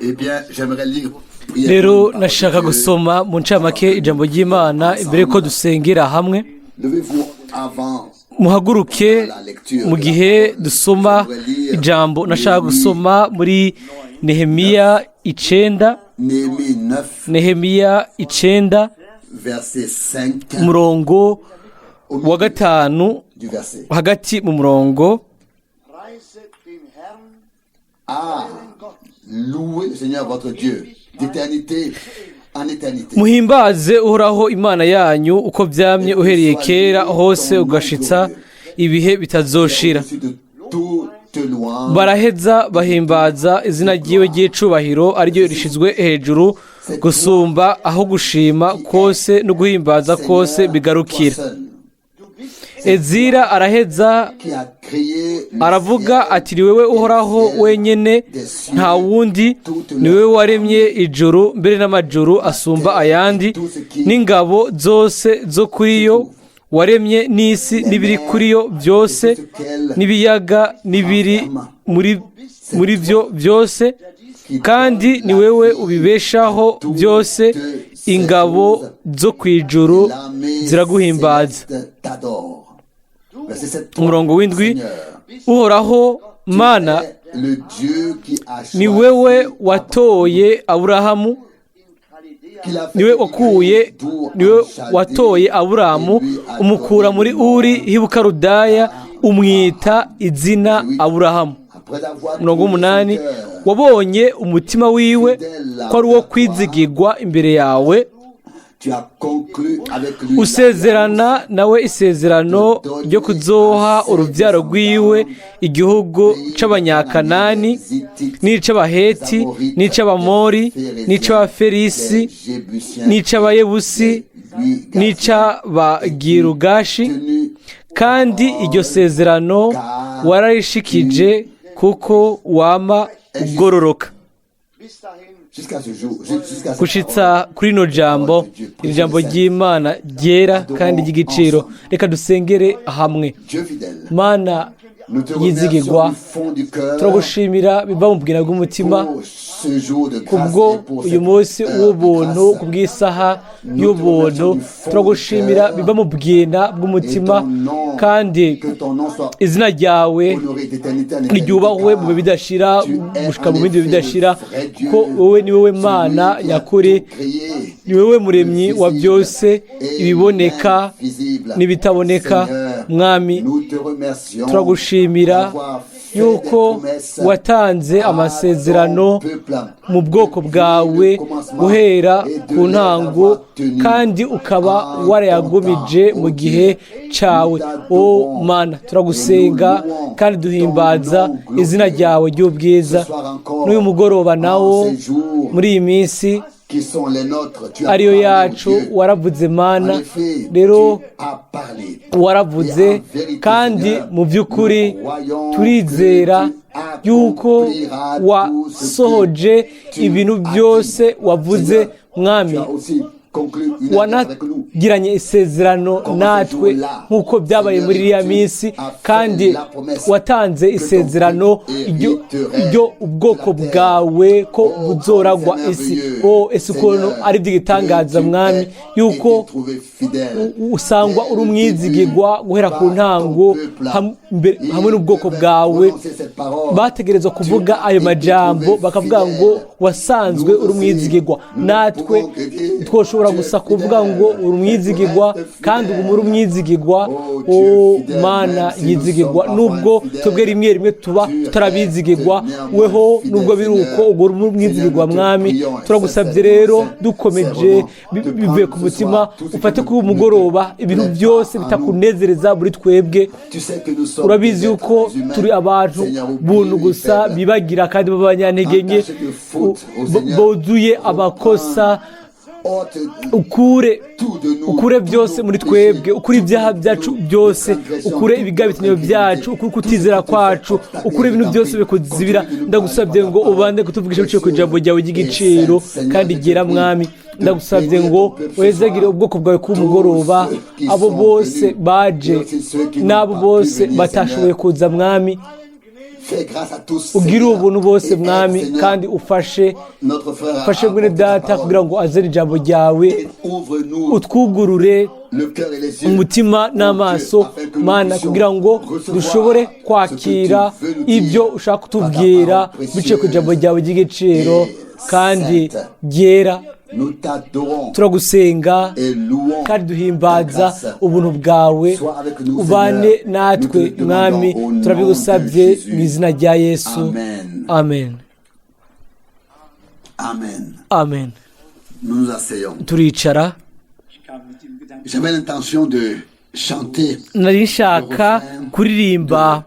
Eh bien, j'aimerais lire Rero brièvement une parole de nashaka Dieu. Gusoma mu ncamake ijambo ry'Imana imbere ko dusengera hamwe. Levez-vous avant Muhaguruke la lecture mu de la gihe parole. Dusoma J'aimerais lire ijambo. Nashaka Néhémie, gusoma muri Nehemiya 9. Néhémie 9, Nehemiya 9, verset 5, umurongo au wa milieu 5, du verset. Hagati mu murongo. Preiset den Herrn, Ah, louez le Seigneur votre Dieu, d'éternité en éternité. Muhimbaze Uhoraho Imana yanyu uko byamye uhereye kera hose ugashitsa ibihe bitazoshira. Au-dessus de toute louange, Baraheza bahimbaza izina ryiwe ry'icubahiro, ariryo rishizwe hejuru gusumba aho gushima kose no guhimbaza kose Seigneur, bigarukira. toi seul, du bist Ezira araheza qui a créé le aravuga ciel ati: "Ni wewe et le Uhoraho ciel wenyene, des cieux, nta wundi, toute ni wewe leur waremye ijuru mbere n'amajuru asumba ayandi n'ingabo zose zo kuri yo, waremye n'isi n'ibiri kuri yo byose, n'ibiyaga n'ibiri muri byo byose, qui kandi donne ni la wewe vie ubibeshaho byose. Ingabo zo ku ijuru et l'armée ziraguhimbaza." céleste t'adore. Verset 7, toi, Umurongo w'7: Seigneur, Uhoraho Mana, tu es le Dieu qui a ni choisi wewe watoye Aburahamu, in Chaldea qu'il a fait niwe wakuye émigrer d'Ur niwe en Chaldée watoye Aburamu et lui a umukura donné muri le nom Uri h'Ibukarudaya, umwita izina Aburahamu. Après avoir Umurongo trouvé son w'8: cœur wabonye umutima wiwe ko ari uwo kwizigirwa imbere yawe, tu as conclu avec lui usezerana nawe isezerano ryo kuzoha urubyaro rwiwe igihugu c'Abanyakanani n'ic'Abaheti n'ic'Abamori n'ic'Abaferisi n'ic'Abayebusi n'ic'Abagirugashi, kandi iryo sezerano wararishikije kuko wama ugororoka." Bis dahin jusqu'à ce jour, jusqu'à cette Gushitsa kuri ino jambo, iri jambo ry'Imana ryera kandi ry'igiciro, reka dusengere hamwe. Dieu fidèle, Mana nous te yizigirwa, remercions du fond du cœur turagushimira biva mu bwina bw'umutima pour ce jour de grâce kubwo et pour uyu cette munsi heure de w'ubuntu, grâce. ku bw'isaha y'ubuntu. Turagushimira biva mu bwina Et bw'umutima, ton nom, kandi que ton nom soit izina ryawe honoré d'éternité en éternité, ryubahwe mu bihe car bidashira tu es gushika en mu bindi bihe effet le bidashira, vrai Dieu, ko wowe ni wowe Mana celui qui a nyakuri, tout créé, ni wowe le muremyi wa visible byose, et ibiboneka l'invisible. n'ibitaboneka. Seigneur, Mwami, nous te remercions turagushimira d'avoir fait des yuko promesses watanze à amasezerano ton peuple mu bwoko depuis bwawe le commencement guhera et de ku les ntango, avoir tenus kandi ukaba en ton warayagumije temps, mu ô gihe Dieu. cawe. Nous O t'adorons Mana, et turagusenga nous louons kandi ton duhimbaza nom izina glorieux. ryawe ry'ubwiza. Ce soir encore, N'uyu mugoroba en nawo, ces jours muri iyi minsi qui sont les nôtres, tu as ariyo parlé, ô yacu, Dieu. waravuze Mana. En effet, Rero tu as parlé. waravuze, Et en vérité, kandi Seigneur, mu by'ukuri nous croyons turizera que tu yuko accompliras tout ce que wasohoje tu ibintu as byose dit. wavuze. Seigneur, Mwami, tu as aussi conclu une alliance avec nous. wanagiranye isezerano Comme ce natwe jour-là, nk'uko byabaye muri Seigneur, iriya tu minsi, as fait kandi la promesse watanze que ton isezerano peuple iryo hériterait iryo ubwoko la terre. Bwawe ko Oh, buzoragwa comme c'est isi. merveilleux, O ese ukuntu Seigneur, ari iby'igitangaza, que tu Mwami, aies yuko été trouvé fidèle usangwa dès uri le umwizigirwa début guhera ku par ton ntango peuple. hamwe Ils n'ubwoko devaient bwawe. prononcer cette parole. Bategerezwa Tu kuvuga as ayo été majambo trouvé bakavuga ngo fidèle. wasanzwe Nous uri aussi, umwizigirwa. nous ne Natwe pouvons que dire, twoshobora tu es gusa kuvuga fidèle. ngo uri umwizigirwa, Tu restes kandi uguma uri fidèle. umwizigirwa. Oh O Dieu fidèle, Mana même si nous yizigirwa, sommes nubwo parfois infidèles, twebwe rimwe rimwe tuba tu tutarabizigirwa, restes néanmoins weho fidèle, nubwo biri uko Seigneur. uguma uri umwizigirwa. Seigneur, nous te Mwami, prions turagusabye sincèrement, rero dukomeje sincèrement, de bivuye ku prendre ce mutima, soir tout ce qui ufate ne kuri uyu te mugoroba ibintu plaît byose pas en nous. bitakunezereza muri twebwe. Tu sais que nous sommes Urabizi des yuko êtres humains, turi abantu Seigneur, buntu oublieux et gusa, faibles. bibagira kandi b'abanyantege nke, Entaché de fautes, ô Seigneur, buzuye amakosa. Ôte Ukure tout de nous, ukure tous byose nos muri péchés, twebwe, ukure toutes ibyaha nos byacu byose, transgressions, ukure toutes ibigabitanyo nos byacu, incrédulités, ukure tout ce kutizera qui te fait kwacu, obstacle ukure et ibintu je t'en byose prie, bikuzibira. continue de nous parler Ndagusabye par ta ngo parole ubande kutuvugisha biciye ku ijambo précieuse ryawe et ry'igiciro sainte. Seigneur, kandi je te ryera. prie Mwami, de ndagusabye bénir ngo ton peuple ce wezagire soir, ubwoko bwawe tous k'umugoroba, ceux qui abo sont bose venus baje et aussi ceux qui n'ont n'abo pas pu bose venir, batashoboye Seigneur. kuza. Mwami, Fais grâce à tous, Ugire Seigneur, ubuntu bose, et aide, Mwami, Seigneur, kandi ufashe notre frère à ufashe mwene apporter ta data parole. kugira ngo azane ijambo ryawe, Et ouvre-nous utwugurure le cœur et les yeux, umutima oh n'amaso, Dieu, afin que nous Mana, puissions kugira ngo recevoir dushobore ce que kwakira tu veux nous dire ibyo ushaka par ta kutubwira parole biciye ku ijambo précieuse ryawe ry'igiciro et kandi sainte. ryera. Nous t'adorons Turagusenga et louons kandi ta duhimbaza grâce. ubuntu bwawe. Sois avec nous, Ubane Seigneur. natwe, Nous te le demandons Mwami, au nom turabigusabye de Jésus. mu izina rya Yesu. Amen. Amen. Amen. Amen. Nous nous asseyons. Turicara. J'avais l'intention de chanter Nari nshaka kuririmba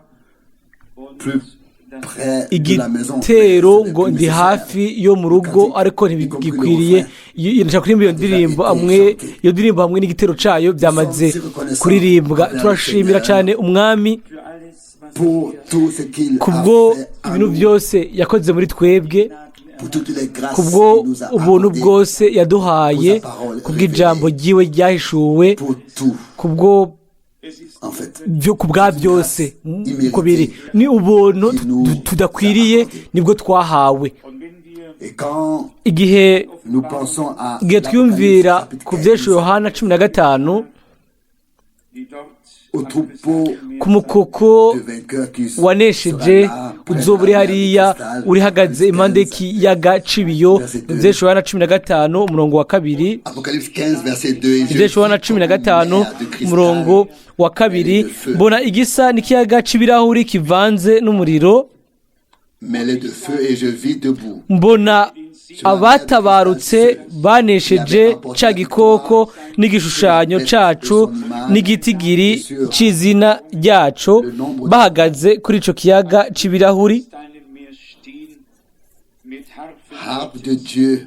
plus près de la maison. igitero Mais ce n'est ngo plus ndi nécessaire. hafi yo mu rugo, ariko ntibigikwiriye. Ndashaka kuririmba iyo ndirimbo hamwe, iyo ndirimbo hamwe n'igitero cyayo byamaze kuririmbwa. Turashimira cyane Umwami Pour tout ce qu'il a kubwo fait à ibintu nous, byose yakoze muri twebwe, pour toutes les grâces kubwo qu'il nous a ubuntu accordées, bwose yaduhaye, kubw'ijambo ryiwe ryahishuwe, pour tout, kubwo en fait. byo ku bwa byose uko biri, ni ubuntu tudakwiriye nibwo twahawe. Et quand Igihe nous pensons à igihe twiyumvira l'Apocalypse ku chapitre byeshu 15, Yohana 15, au troupeau ku mukoko de vainqueurs qui wanesheje sera là, près de uzoba uri la mer de hariya cristal, urihagaze impande Apocalypse y'ikiyaga c'ibiyo, ibyeshu Yohana 15 umurongo wa 2. Apocalypse 15, verset 2. Et je Ibyeshu Yohana vis cumi na comme une gatanu mer de cristal umurongo wa 2, mbona igisa n'ikiyaga c'ibirahuri kivanze n'umuriro, mêlée de feu, et je vis debout mbona abatabarutse banesheje ca gikoko n'igishushanyo cacu n'igitigiri c'izina ryaco, bahagaze kuri ico kiyaga c'ibirahuri, harpe de Dieu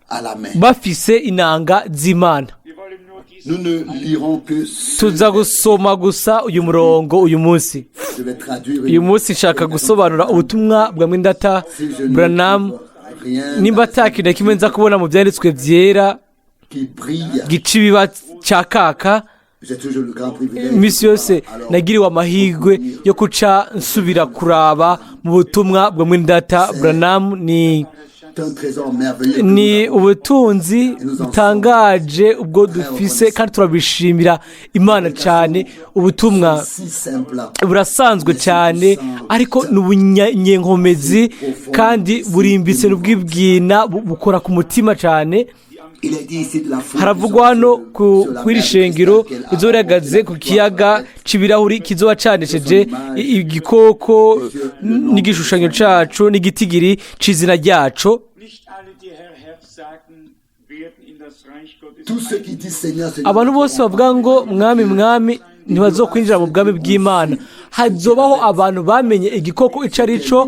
à la main. Bafise inanga z'Imana. Nous ne lirons que ce Tuza gusoma gusa uyu murongo uyu munsi. je vais traduire Uyu munsi nshaka gusobanura ubutumwa bwa mwindata si je ne Branham. trouve rien Nimba atakintu na kimwe nza kubona mu byanditswe byera qui brille. gica ibiba cya kaka, J'ai toujours le grand privilège. iminsi yose Alors, nagiriwe amahirwe yo guca nsubira kuraba mu butumwa bwa mwindata Branham. Ni c'est un trésor merveilleux que ni nous avons. ubutunzi butangaje ubwo dufise, kandi turabishimira Imana cyane. Ubutumwa Si simple. burasanzwe cyane, ariko ni ubunyenkomezi kandi burimbitse n'ubwibwina, bukora ku mutima cyane. Il est dit ici de la foule Haravugwa hano qui ku sur la kw'iri mer de shengero cristal qu'elle a rizoba rihagaze ku remporté la kiyaga victoire c'ibirahuri kizoba canesheje igikoko n'igishushanyo caco n'igitigiri c'izina ryaco. Nicht alle, die Herr, Herr sagen, werden in das Reich Gottes Tous ceux qui disent Seigneur, Seigneur, Abantu bose bavuga ngo Mwami, Mwami, ntibazokwinjira mu bwami bw'Imana. Hazobaho abantu bamenye igikoko ico ari co,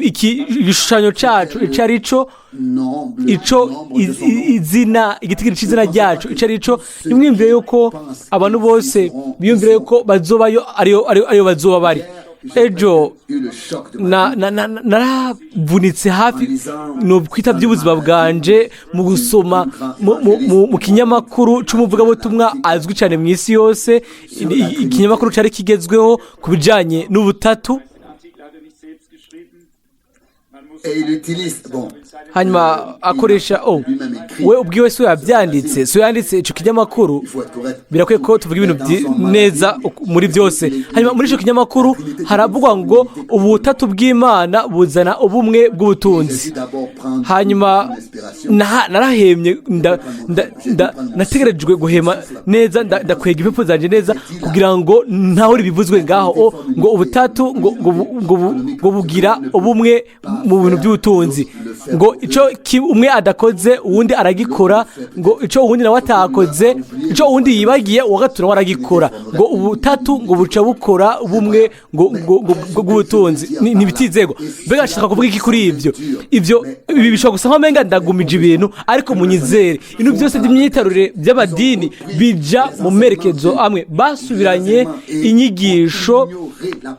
igishushanyo caco ico ari co, nombre, ico nombre de son nom. izina, igitigiri c'izina ryacu ico ari co. Nimwiyumvire yuko abantu bose biyumvire yuko bazobayo ariyo bazoba bari ejo. Eu le choc de ma vie. Naravunitse hafi ni ukwita by'ubuzima bwanje mu gusoma mu kinyamakuru c'umuvugabutumwa azwi cyane mu isi yose, ikinyamakuru cari kigezweho ku bijanye n'ubutatu. Den Artikel hat er nicht selbst geschrieben. Man muss Et il utilise, bon, Hanyuma akoresha o lui-même écrit. We ubwiwe si we yabyanditse, si we yanditse ico kinyamakuru. Il faut être correct. Birakwiye ko tuvuga ibintu neza muri byose. Hanyuma muri icyo kinyamakuru haravugwa ngo ubutatu bw'Imana buzana ubumwe bw'ubutunzi. Jésus d'abord prendre Hanyuma une inspiration. Narahemye, nategerejwe guhema neza, ndakwega impepfu zanjye neza kugira ngo ntaho bivuzwe ngaho ngo ubutatu ngo bugira ubumwe mu bintu by'ubutunzi, ngo icyo umwe adakoze uwundi aragikora, ngo icyo uwundi nawe atakoze, icyo uwundi yibagiye uwa gatatu nawe aragikora, ngo ubutatu ngo buca bukora ubumwe ngo bw'ubutunzi. Ntibitizego. Mbega nshaka kuvuga iki kuri ibyo? Ibyo ibi bishobora gusa nk'amenga ndagumije ibintu, ariko munyizere, ibintu byose by'imyitarure by'amadini bija mu merekezo amwe. Basubiranye inyigisho,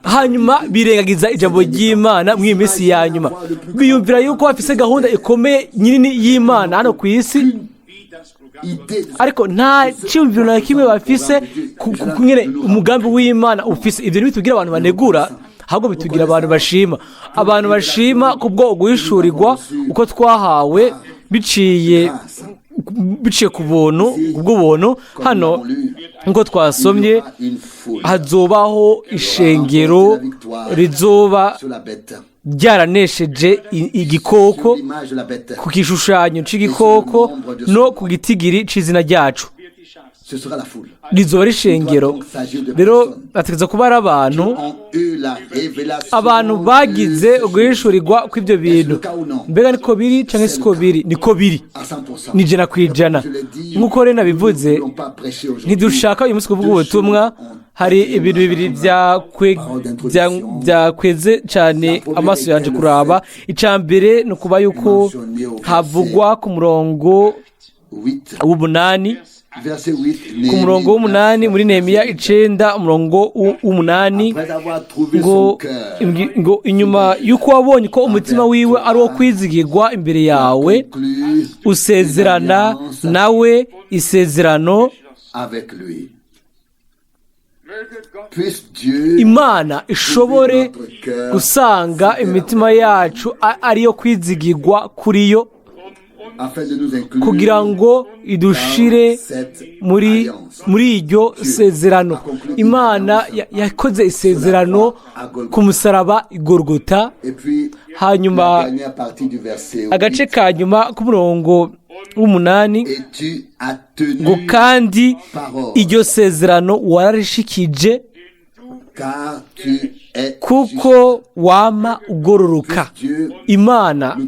hanyuma birengagiza ijambo ry'Imana. Muri iyi minsi ya nyuma biyumvira yuko bafise gahunda ikomeye nini y'Imana hano ku isi, wie das Programm Idée de ariko nta cyiyumviro na kimwe bafise ku nyene umugambi w'Imana ufise. Ibyo ntibitubwira abantu banegura, Ahubwo bitugira abantu bashima, abantu bashima kubwo guhishurirwa uko twahawe biciye ku buntu, bw'ubuntu. Hano nk'uko twasomye, hazobaho ishengero rizoba ryaranesheje igikoko, ku gishushanyo c'igikoko no ku gitigiri c'izina ryacu. Rizoba rishengero. Rero ategereza kuba ari abantu bagize uguhishurirwa kw'ibyo bintu. Mbega niko biri cyangwa siko biri? Niko biri, ni 100%. Nk'uko rero nabivuze, ntidushaka uyu munsi kuvuga ubutumwa. Hari ibintu bibiri byakweze cyane amaso yanjye kuraba. Icya mbere ni ukuba yuko havugwa ku murongo w'umunani, ku murongo w'umunani muri Nehemiya 9, umurongo w'umunani, ngo inyuma y'uko wabonye ko umutima wiwe ari uwo kwizigirwa imbere yawe, usezerana nawe isezerano. Imana ishobore gusanga imitima yacu ariyo kwizigirwa kuri yo, kugira ngo idushire muri iryo sezerano. Imana yakoze isezerano ku musaraba igorogota. Hanyuma agace ka nyuma k'umurongo w'umunani ngo kandi iryo sezerano wararishikije kuko wama ugororoka. Imana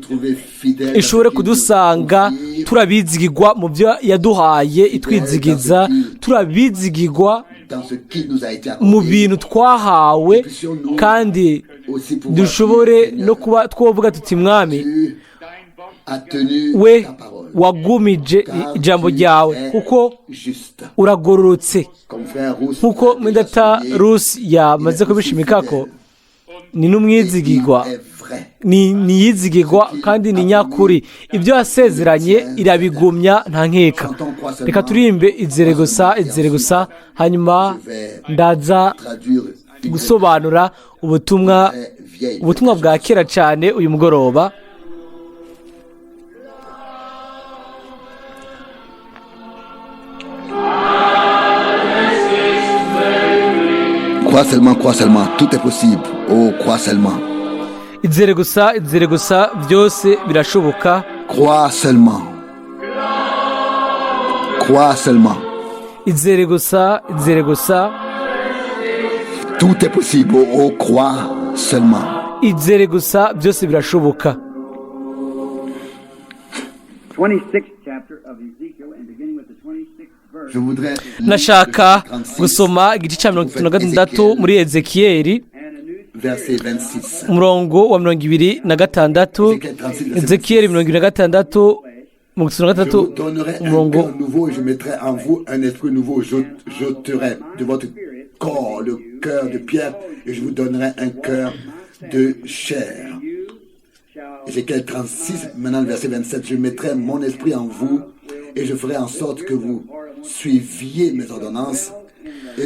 ishobore kudusanga turabizigirwa mu byo yaduhaye, itwizigiza turabizigirwa mu bintu twahawe, kandi dushobore no kuba twovuga tuti mwami we wagumije ijambo ryawe kuko uragororotse. Nkuko mwendata Rusi yamaze kubishimika ko ni n'umwizigirwa, ni yizigirwa kandi ni nyakuri. Ibyo yasezeranye irabigumya nta nkeka. Reka turimbe izere gusa, izere gusa, hanyuma ndaza gusobanura ubutumwa bwa kera cyane uyu mugoroba. Crois seulement, crois seulement, tout est possible. Oh, crois seulement. Izere gusa, izere gusa, byose birashoboka. Crois seulement. Crois seulement. Izere gusa, izere gusa. Tout est possible. Oh, crois seulement. Izere gusa, byose birashoboka. Nashaka gusoma igice cya 36 muri Ezekiyeli, umurongo wa 26. Ezekiyeli 26, 36, umurongo. Ézéchiel 36, maintenant le verset 27, je mettrai mon esprit en vous et je ferai en sorte que vous suiviez mes ordonnances.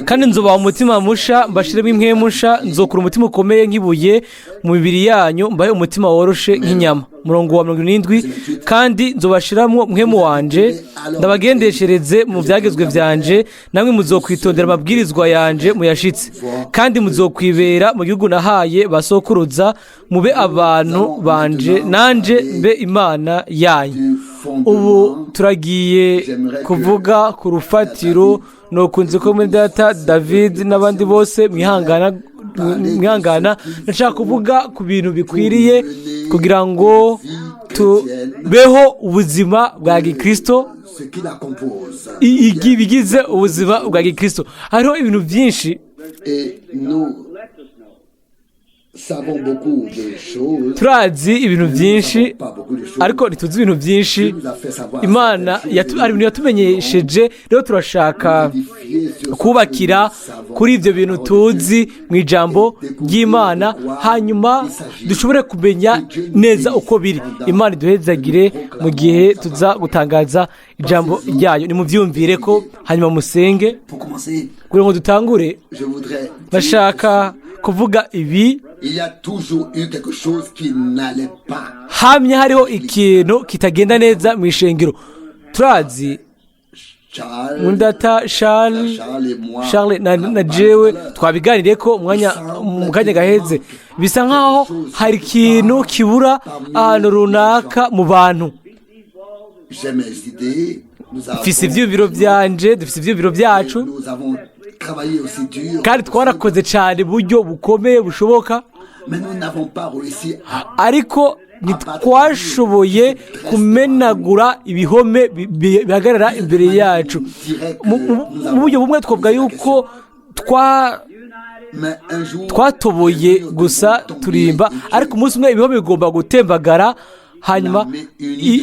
Kandi nzubaha umutima musha, mbashiremo imwe musha, nzokura umutima ukomeye nk'ibuye mu mibiri yanyu, mbahe umutima woroshe nk'inyama. Murongo wa 70, kandi nzobashiramo mwemu wanje, ndabagendeshereze mu byagezwe byanje, namwe muzokwitondera amabwirizwa yanje muyashitse, kandi muzokwibera mu gihugu nahaye basokuruza, mube abantu banje, nanje mbe Imana yanyu. Ubu turagiye kuvuga ku rufatiro. Nokunze ko muri data David n'abandi bose mwihangana, nashaka kuvuga ku bintu bikwiriye kugira ngo tubeho ubuzima bwa Gikristo, ibigize ubuzima bwa Gikristo. Hariho ibintu byinshi, turazi ibintu byinshi, ariko ntituzi ibintu byinshi. Imana hari ibintu yatumenyesheje, rero turashaka kubakira kuri ibyo bintu tuzi mu ijambo ry'Imana, hanyuma dushobore kumenya neza uko biri. Imana iduhezagire mu gihe tuza gutangaza ijambo ryayo. Nimubyumvire ko, hanyuma musenge kugira ngo dutangure. Ndashaka Kuvuga ibi, Il y a toujours eu quelque chose qui n'allait pas. Hamye hariho ikintu kitagenda neza mu ishengero. Turazi Charles, mundata Charles, Charles et moi, Charles na jewe twabiganiriye ko umwanya mu kanya gaheze. Bisa nkaho hari ikintu kibura ahantu runaka mu bantu. J'ai mes idées. Nous avons, Mfise ivyiyumviro vyanje, dufise ivyiyumviro vyacu, nous avons travaillé aussi dur. kandi twarakoze cyane buryo bukomeye bushoboka, Mais nous n'avons pas réussi à ariko ntitwashoboye kumenagura ibihome bihagarara imbere yacu. Mu buryo bumwe twavuga yuko Mais un jour, twatoboye gusa turimba, ariko umunsi umwe ibihome bigomba gutembagara, hanyuma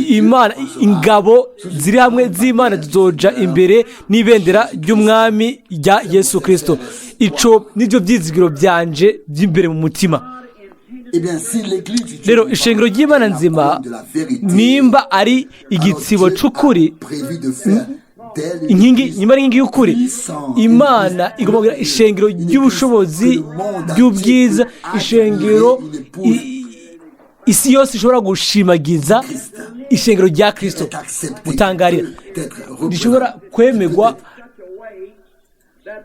Imana, ingabo ziri hamwe z'Imana zizoja imbere n'ibendera ry'umwami rya Yesu Kirisito. Ico nibyo byizigiro byanje by'imbere mu mutima. Eh bien, si l'église du Dieu Rero vivant ishengero ry'Imana est la nzima colonne de la vérité, nimba ari igitsibo alors Dieu c'ukuri, a prévu de faire d'elle une inkingi, église nyuma y'inkingi y'ukuri, puissante, Imana une église igomba kugira ishengero une église ry'ubushobozi, que le monde ry'ubwiza, entier peut ishengero admirer, une épouse isi yose ishobora gushimagiza, ishengero rya Kristo est acceptée, gutangarira, peut être rishobora kwemerwa,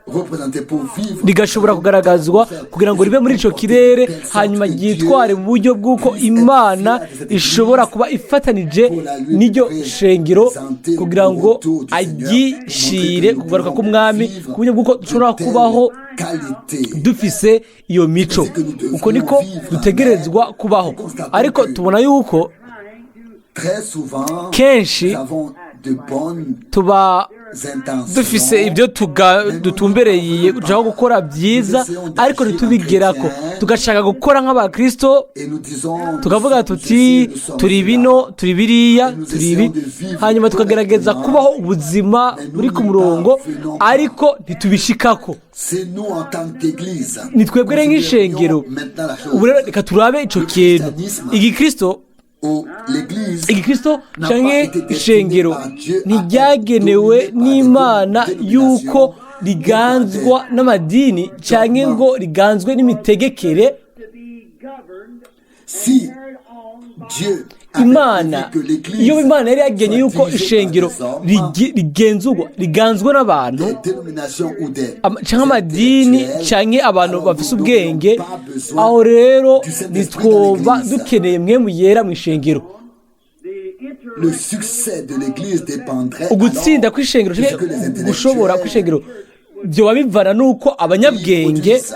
représentée pour vivre, rigashobora kugaragazwa kugira ngo ribe muri ico kirere, hanyuma ryitware mu buryo bw'uko Imana ishobora kuba ifatanije n'iryo shengero kugira ngo aryishire kugaruka k'umwami, ku buryo bw'uko dushobora kubaho qualité. dufise iyo mico. Uko niko dutegerezwa kubaho. Ariko tubona yuko Très souvent, kenshi nous avons de bonnes tuba intentions. dufise ibyo dutumbereye dushaka gukora byiza, ariko ntitubigerako. Tugashaka gukora nk'abakristo, Et nous disons, tukavuga nous sommes tuti ceci, nous sommes turi cela. bino, turi biriya, turi ibi, hanyuma tukagerageza kubaho ubuzima buri ku murongo, ariko ntitubishikako. C'est nous en tant qu'église. Ni twebwe rero nk'ishengero. Maintenant la chose. Ubu rero reka turabe ico kintu igikristo. Où l'église Igikristo canke ishengero ntiryagenewe n'Imana yuko riganzwa n'amadini canke ngo riganzwe n'imitegekere. Si Dieu avait Imana, prévu que l'église iyo Imana yari yagenye soit yuko dirigée par ishengero des hommes, rigenzurwa, riganzwa n'abantu des dénominations ou des canke amadini intellectuels, canke abantu alors bafise nous ubwenge, n'aurions pas besoin aho rero du Saint-Esprit dans ntitwoba l'église. dukeneye Mpwemu Yera mu ishengero. Le succès de l'église dépendrait Ugutsinda alors kw'ishengero de ce canke que les gushobora intellectuels kw'ishengero vyoba bivana n'uko abanyabwenge produisent.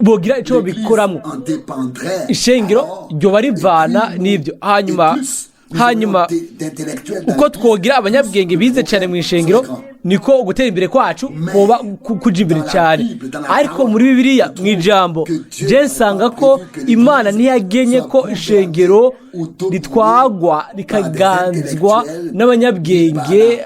bogira ico L'église babikoramo. en dépendrait. Ishengero Alors, ryoba rivana et plus nous- n'ibyo. Hanyuma et plus nous hanyuma aurions d'intellectuels dans uko l'église, twogira abanyabwenge bize cyane mu ishengero, serait grand. niko ugutera imbere kwacu kuba kuja imbere cyane. Ariko muri Bibiliya, mu ijambo, je nsanga ko Imana ntiyagenye ko ishengero ritwagwa rikaganzwa n'abanyabwenge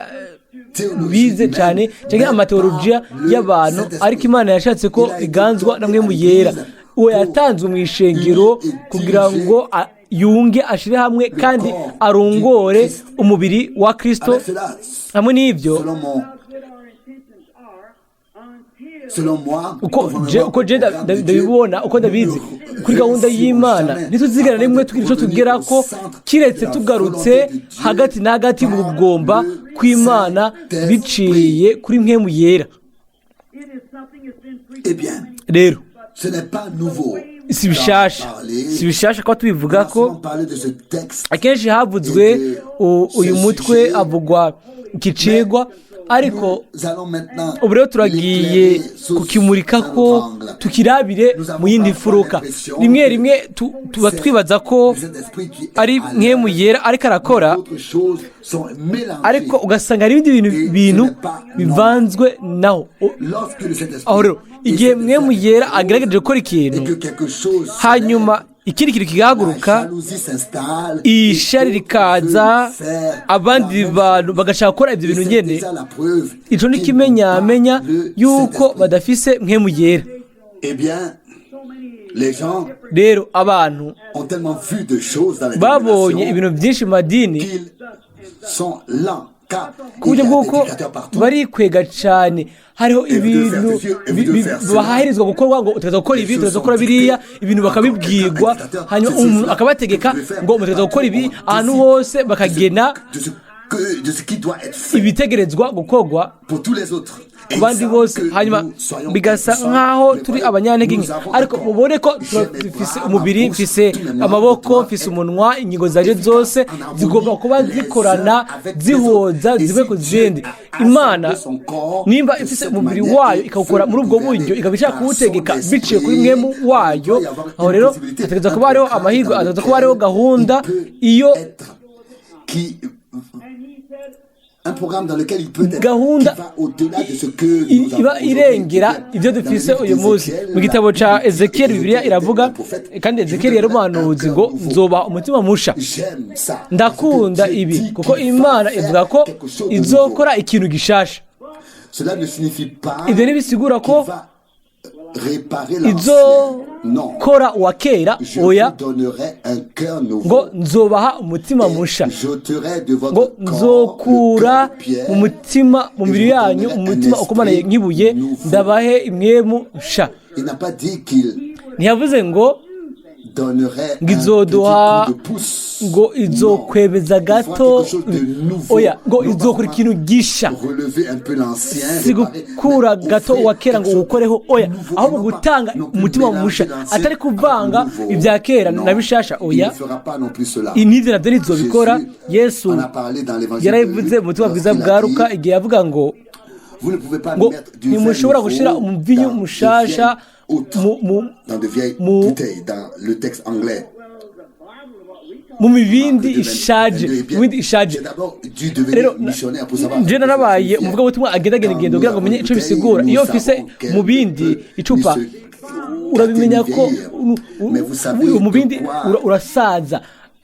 Théologie bize cyane humaine, cyangwa mais amateolojiya par le y'abantu, Saint-Esprit. ariko Imana yashatse ko Il a été iganzwa donné na Mpwemu à Yera. l'Église Uwo pour yatanzwe mu ishengero unir et kugira diriger ngo yunge, ashire hamwe kandi corps arongore du Christ. umubiri wa Kristo. Avec cela, Hamwe n'ibyo, selon moi, uko conformément je uko je au programme de Dieu, ndabibona, uko ndabizi, nous ne kuri gahunda réussirons y'Imana, jamais ntituzigera avant rimwe de tugira ico revenir tugerako au centre kiretse de la tugarutse volonté de Dieu hagati na hagati mu par kugomba le kw'Imana Saint-Esprit. biciye kuri Mpwemu Yera. Eh bien, Rero ce n'est pas nouveau si d'en bishasha, parler. si bishasha ko On tubivuga a ko souvent parlé de ce texte. akenshi havuzwe uyu mutwe, havugwa iki cigwa, ariko Nous allons maintenant ubu rero turagiye l'éclairer sous kukimurika un ko autre angle. tukirabire mu yindi mfuruka. Rimwe rimwe tuba C'est twibaza ko le Saint-Esprit qui est ari à Mpwemu l'œuvre. Yera ariko arakora, D'autres choses sont mélangées. ariko ugasanga hari ibindi bintu bivanzwe naho. Lorsque le Saint-Esprit Aho rero igihe essaie de Mpwemu faire Yera quelque chose agerageje gukora et ikintu, que quelque chose se hanyuma lève, ikindi kintu la kigahaguruka, jalousie s'installe et ishari d'autres rikaza, veulent faire abandi la même bantu chose. bagashaka gukora ibyo Et bintu c'est nyene. déjà la preuve Ico ni qu'ils n'ont pas kimenyamenya le yuko Saint-Esprit. badafise Mpwemu Yera. Eh bien, les gens Rero abantu ont tellement vu de choses dans les babonye dénominations ibintu byinshi mu madini qu'ils sont lents cas, Ku il y buryo a des bw'uko dictateurs partout. barikwega cyane, hariho Et vous devez ibintu faire ceci, et vous devez faire cela. bahahirizwa gukorwa, ngo utegerezwa gukora Les ibi, choses utegerezwa sont gukora biriya, dictées. ibintu bakabibwirwa, Encore quelqu'un, un dictateur, hanyuma ceci, umuntu cela, akabategeka vous devez faire. ngo mutegerezwa gukora ibi, On ahantu décide hose bakagena de ce qui doit être fait ibitegerezwa gukorwa pour tous les autres. Et ku ils bandi savent bose, que hanyuma nous soyons bigasa puissants, nk'aho mais turi voyez, abanyantege nous nke, avons ariko un corps. mubone ko J'ai mes dufise bras, umubiri, ma bouche, mfise tous mes membres amaboko, doivent mfise être umunwa, ingingo zanje zose en harmonie zigomba kuba les zikorana, uns avec les zihoza, autres. Et zive si ku Dieu zindi. a Imana assemblé son corps nimba de ifise cette umubiri manière wayo et ikawukora veut muri ubwo le gouverner buryo, ikaba ishaka par kuwutegeka son biciye kuri esprit, mwemu wayo, il doit y avoir aho une rero possibilité, hategerezwa un kuba hariho programme amahirwe, dans hategerezwa kuba hariho lequel gahunda il peut iyo être qui un programme dans lequel il peut être gahunda qui va au-delà de ce que nous avons iba aujourd'hui. irengera ibyo Dans le dufise livre uyu munsi. d'Ézéchiel, Mu gitabo ca la Bible dit, Ezekiyeli, Bibiliya Ézéchiel iravuga, était un prophète. kandi Je vous Ezekiyeli yari donnerai un umuhanuzi, cœur ngo nouveau. nzobaha umutima musha. J'aime ça. Ndakunda Parce que Dieu ibi dit kuko qu'il va Imana faire ivuga ko quelque chose de izokora nouveau. ikintu gishasha. Cela ne signifie pas Ibyo ntibisigura ko qu'il va réparer l'ancien. Non. izokora uwa kera, Je oya, vous donnerai un cœur ngo nouveau. nzobaha umutima Et musha, j'ôterai de votre ngo corps le nzokura cœur de pierre mu mutima, mu et je mibiri vous yanyu donnerai un umutima ukomanaye esprit nk'ibuye, nouveau. ndabahe imwemu nsha. Il n'a pas dit qu'il Ntiyavuze ngo donnerait ngo un petit izoduha coup de pouce. ngo Non. izokwemeza Il fera gato, quelque chose de nouveau. oya, ngo Non pas izokora seulement ikintu gisha, relever un peu l'ancien, si réparer, gukura mais gato offrir uwa kera quelque ngo chose de uwukoreho, oya, nouveau et ahubwo non pas gutanga non plus umutima mélanger musha, l'ancien atari avec le kuvanga nouveau. ibya kera Non, na bishasha, il oya, ne fera pas non plus cela. n'ivyo navyo ntizobikora. Jésus Yesu en a parlé dans l'évangile de yarabivuze Luc mu butumwa bwiza lorsqu'il bwa a Luka dit, igihe yavuga ngo vous ne pouvez pas ngo mettre du vin ntimushobora nouveau gushira umuvinyu dans de mushasha vieilles outres, mu dans de vieilles mu bouteilles, dans le texte anglais. mu mibindi Marc 2, ishaje, 22, eh mu mibindi bien, ishaje. j'ai d'abord dû devenir Rero missionnaire pour savoir nje ce que ça narabaye signifiait. umuvugabutumwa agendagenda Quand ingendo nous kugira ngo avons menye une ico bouteille, bisigura. nous Iyo mfise savons qu'elle mu ne bindi peut ni icupa, se urabimenya gâter ni ko vieillir. Mais vous savez de umubindi quoi urasaza.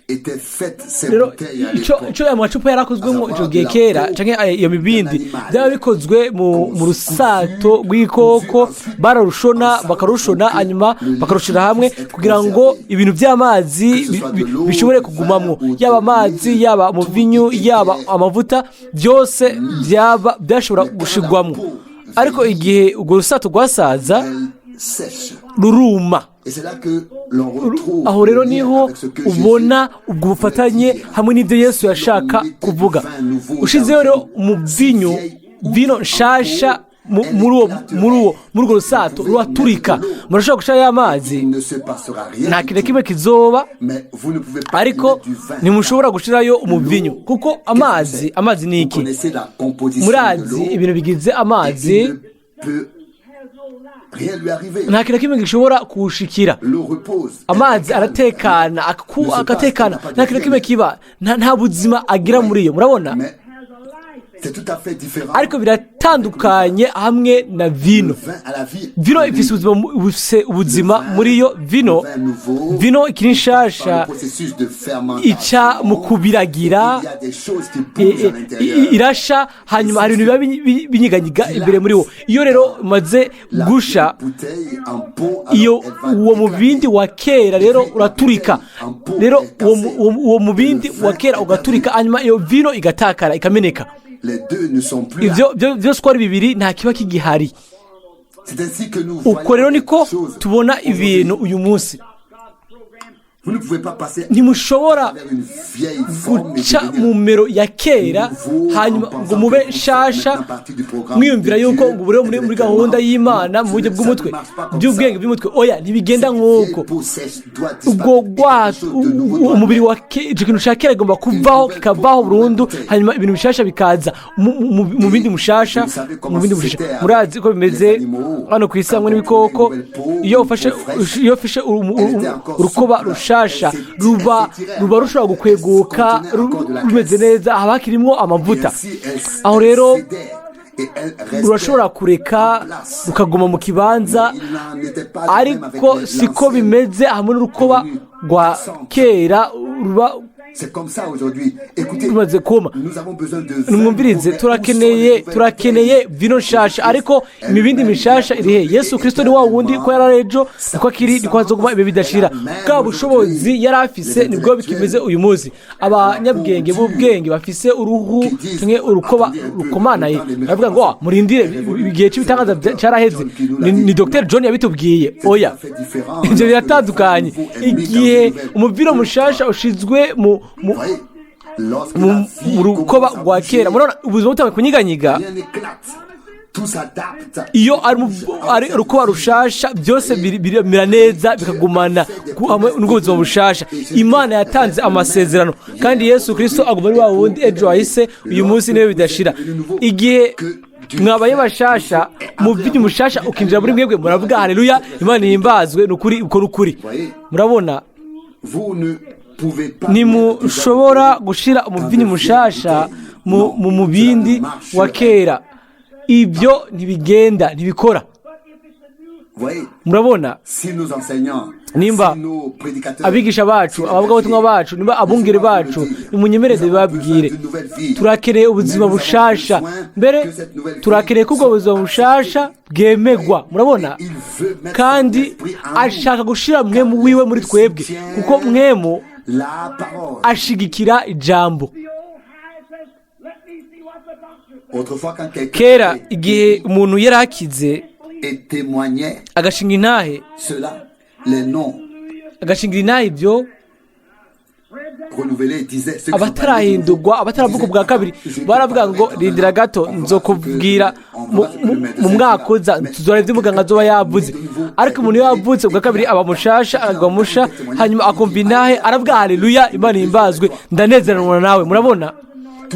étaient faites ces Rero bouteilles à ico l'époque. ico ayo macupa yarakozwemo À ico savoir gihe de la kera peau canke iyo mibindi d'un animal byaba bikozwe mu qu'on mu rusato rw'ikoko, cousu ensuite bararushona, ensemble bakarushona, pour que hanyuma le bakarushira liquide hamwe puisse être kugira ngo conservé. ibintu by'amazi Que ce soit de l'eau, bishobore du vin kugumamwo, ou de yaba amazi, l'huile, yaba tout umuvinyu, y yaba était amavuta, byose byaba byashobora Mais quand la gushirwamwo. peau Ariko vieillit, igihe urwo rusato rwasaza, elle sèche. ruruma. Et c'est là que l'on retrouve Aho le rero lien niho avec ce que Jésus ubona ubwo voulait bufatanye dire. hamwe n'ibyo Yesu Si l'on yashaka mettait du kuvuga. vin nouveau dans Ushizeho rero une umuvinyu, vieille vino outre en nshasha peau, elle muri uwo muri uwo éclaterait. muri urwo Vous rusato, pouvez mettre de ruraturika. l'eau, Murashobora gushirayo amazi, il ne se passera rien nta du kintu na tout. kimwe kizoba, Mais vous ne pouvez pas y ariko mettre du vin ntimushobora car gushirayo umuvinyu, l'eau, kuko qu'est-ce que amazi, c'est? amazi ni Vous iki? connaissez la composition de Murazi l'eau ibintu bigize et amazi, il ne peut rien lui arriver. nta kintu na kimwe gishobora kuwushikira. L'eau repose, elle est Amazi calme, rien aratekana, ne se passe, elle agatekana, n'a pas de nta kintu na vie en kimwe elle. kiba, nta buzima agira Oui, muri yo, murabona. mais c'est tout à fait différent Ariko avec le vin. biratandukanye hamwe na Le vino. vin a la vie Vino en ifise lui. ubuzima bufise Le ubuzima vin, muri yo. le Vino, vin nouveau, vino ikiri il passe par le nshasha processus de ica mu fermentation et kubiragira, il y a des choses qui bougent à l'intérieur. Irasha, Et hanyuma c'est hari ce ibintu qui biba binyiganyiga imbere muri wo. dilate Iyo rero dans umaze la gusha, vieille bouteille en peau, iyo alors elle va uwo mubindi éclater. wa kera Et rero puis la uraturika. bouteille en peau Rero est uwo cassée uwo et le mubindi wa vin kera est ugaturika, perdu. hanyuma iyo vino igatakara, ikameneka. Les deux ne sont plus là. Ivyo byose uko ari bibiri nta kiba kigihari. C'est ainsi que nous Uko voyons rero les niko choses tubona ibintu aujourd'hui. uyu munsi. Vous ne pouvez pas passer à Ntimushobora travers une vieille forme et guca mu devenir mero ya kera nouveau en hanyuma ngo pensant que mube vous faites nshasha, maintenant partie du programme de mwiyumvira yuko Dieu ngo buriho muri gahunda intellectuellement. y'Imana Non, mu buryo ça ne bw'umutwe, marche pas comme by'ubwenge ça. bw'umutwe, oya, ntibigenda Cette vieille nk'uko. peau sèche doit Ubwo disparaître et quelque rwa chose de nouveau doit umubiri naître. wa ico kintu ca kera kigomba Une kuvaho, nouvelle peau, kikavaho une nouvelle burundu, bouteille. hanyuma ibintu bishasha bikaza mu bindi Et mushasha, vous savez mu comment bindi mushasha. c'était avec Murazi ko les bimeze animaux. hano ku isi Quand hamwe on prenait une n'ibikoko, nouvelle peau, iyo une ufashe peau fraîche, iyo ufashe elle était encore urukoba souple, elle rushasha, ruba s'étirait ruba encore, rushobora elle gukweguka, contenait encore de la rumeze graisse. neza, haba hakirimwo Et amavuta. ainsi, elle, Aho elle rero cédait et elle restait rurashobora en kureka place. rukaguma mu kibanza, Mais il n'en était pas de même avec ariko siko l'ancienne bimeze hamwe n'urukoba devenue rwa cassante. kera ruba C'est comme ça aujourd'hui. Écoutez, Bimaze kuma. nous avons besoin de vin Nimwumvirize, nouveau, mais où sont turakeneye les nouvelles turakeneye bouteilles? vino nshasha, ariko imibindi mishasha iri he? Yesu Kristo ni wa wundi ko yari ejo, niko akiri, niko azoguma ibihe bidashira. Bwa bushobozi yari afise nibwo bikimeze uyu munsi. Abanyabwenge b'ubwenge bafise uruhu canke urukoba rukomanaye baravuga ngo: "Ah, murindire, igihe cy'ibitangaza caraheze." Ni Dr John yabitubwiye. Oya, ivyo biratandukanye. Igihe umuviro mushasha ushizwe mu Voyez, lorsque mu la vie mu rukoba commence à rwa kera, bouger, murabona ubuzima butanguye kunyiganyiga, rien n'éclate. Tout s'adapte. Iyo ari urukoba rushasha, byose biramera neza, bikagumana hamwe n'ubwo buzima bushasha. Imana yatanze amasezerano, kandi Yesu Kristo aguma ari wa wundi ejo wahise, uyu munsi niwe bidashira. Igihe mwabaye bashasha, muvinyu mushasha ukinjira muri mwebwe, muravuga: "Haleluya, Imana ihimbazwe." Ni ukuri, uko ni ukuri. Murabona, Vous ne pouvez pas ntimushobora gushira umuvinyu mushasha mu mubindi wa kera. Ibyo ntibigenda, ntibikora. Voyez, Murabona, si nos enseignants, nimba si nos prédicateurs, abigisha bacu, abavugabutumwa bacu, nimba abungere bacu, nimunyemereze bibabwire: turakeneye ubuzima bushasha. Mbere turakeneye ko ubwo buzima bushasha bwemegwa. Murabona, kandi ashaka gushira Mpwemu wiwe muri twebwe, kuko Mpwemu la parole. ashigikira ijambo. Autrefois, quand quelqu'un Kera, était igihe umuntu yari akize et témoignait agashinga intahe, cela, les noms agashingira intahe ibyo, renouvelés disaient, ceux qui sont abatarahindurwa, abataravuka ubwa kabiri, baravuga ngo: "Rindira gato, nzokubwira mu mwaka uza, tuzora ibyo umuganga azoba yavuze." Ariko umuntu iyo yavutse ubwa kabiri, aba mushasha, agwa musha, hanyuma akumva intahe, aravuga: "Haleluya, Imana ihimbazwe, ndanezeranwa nawe." Murabona,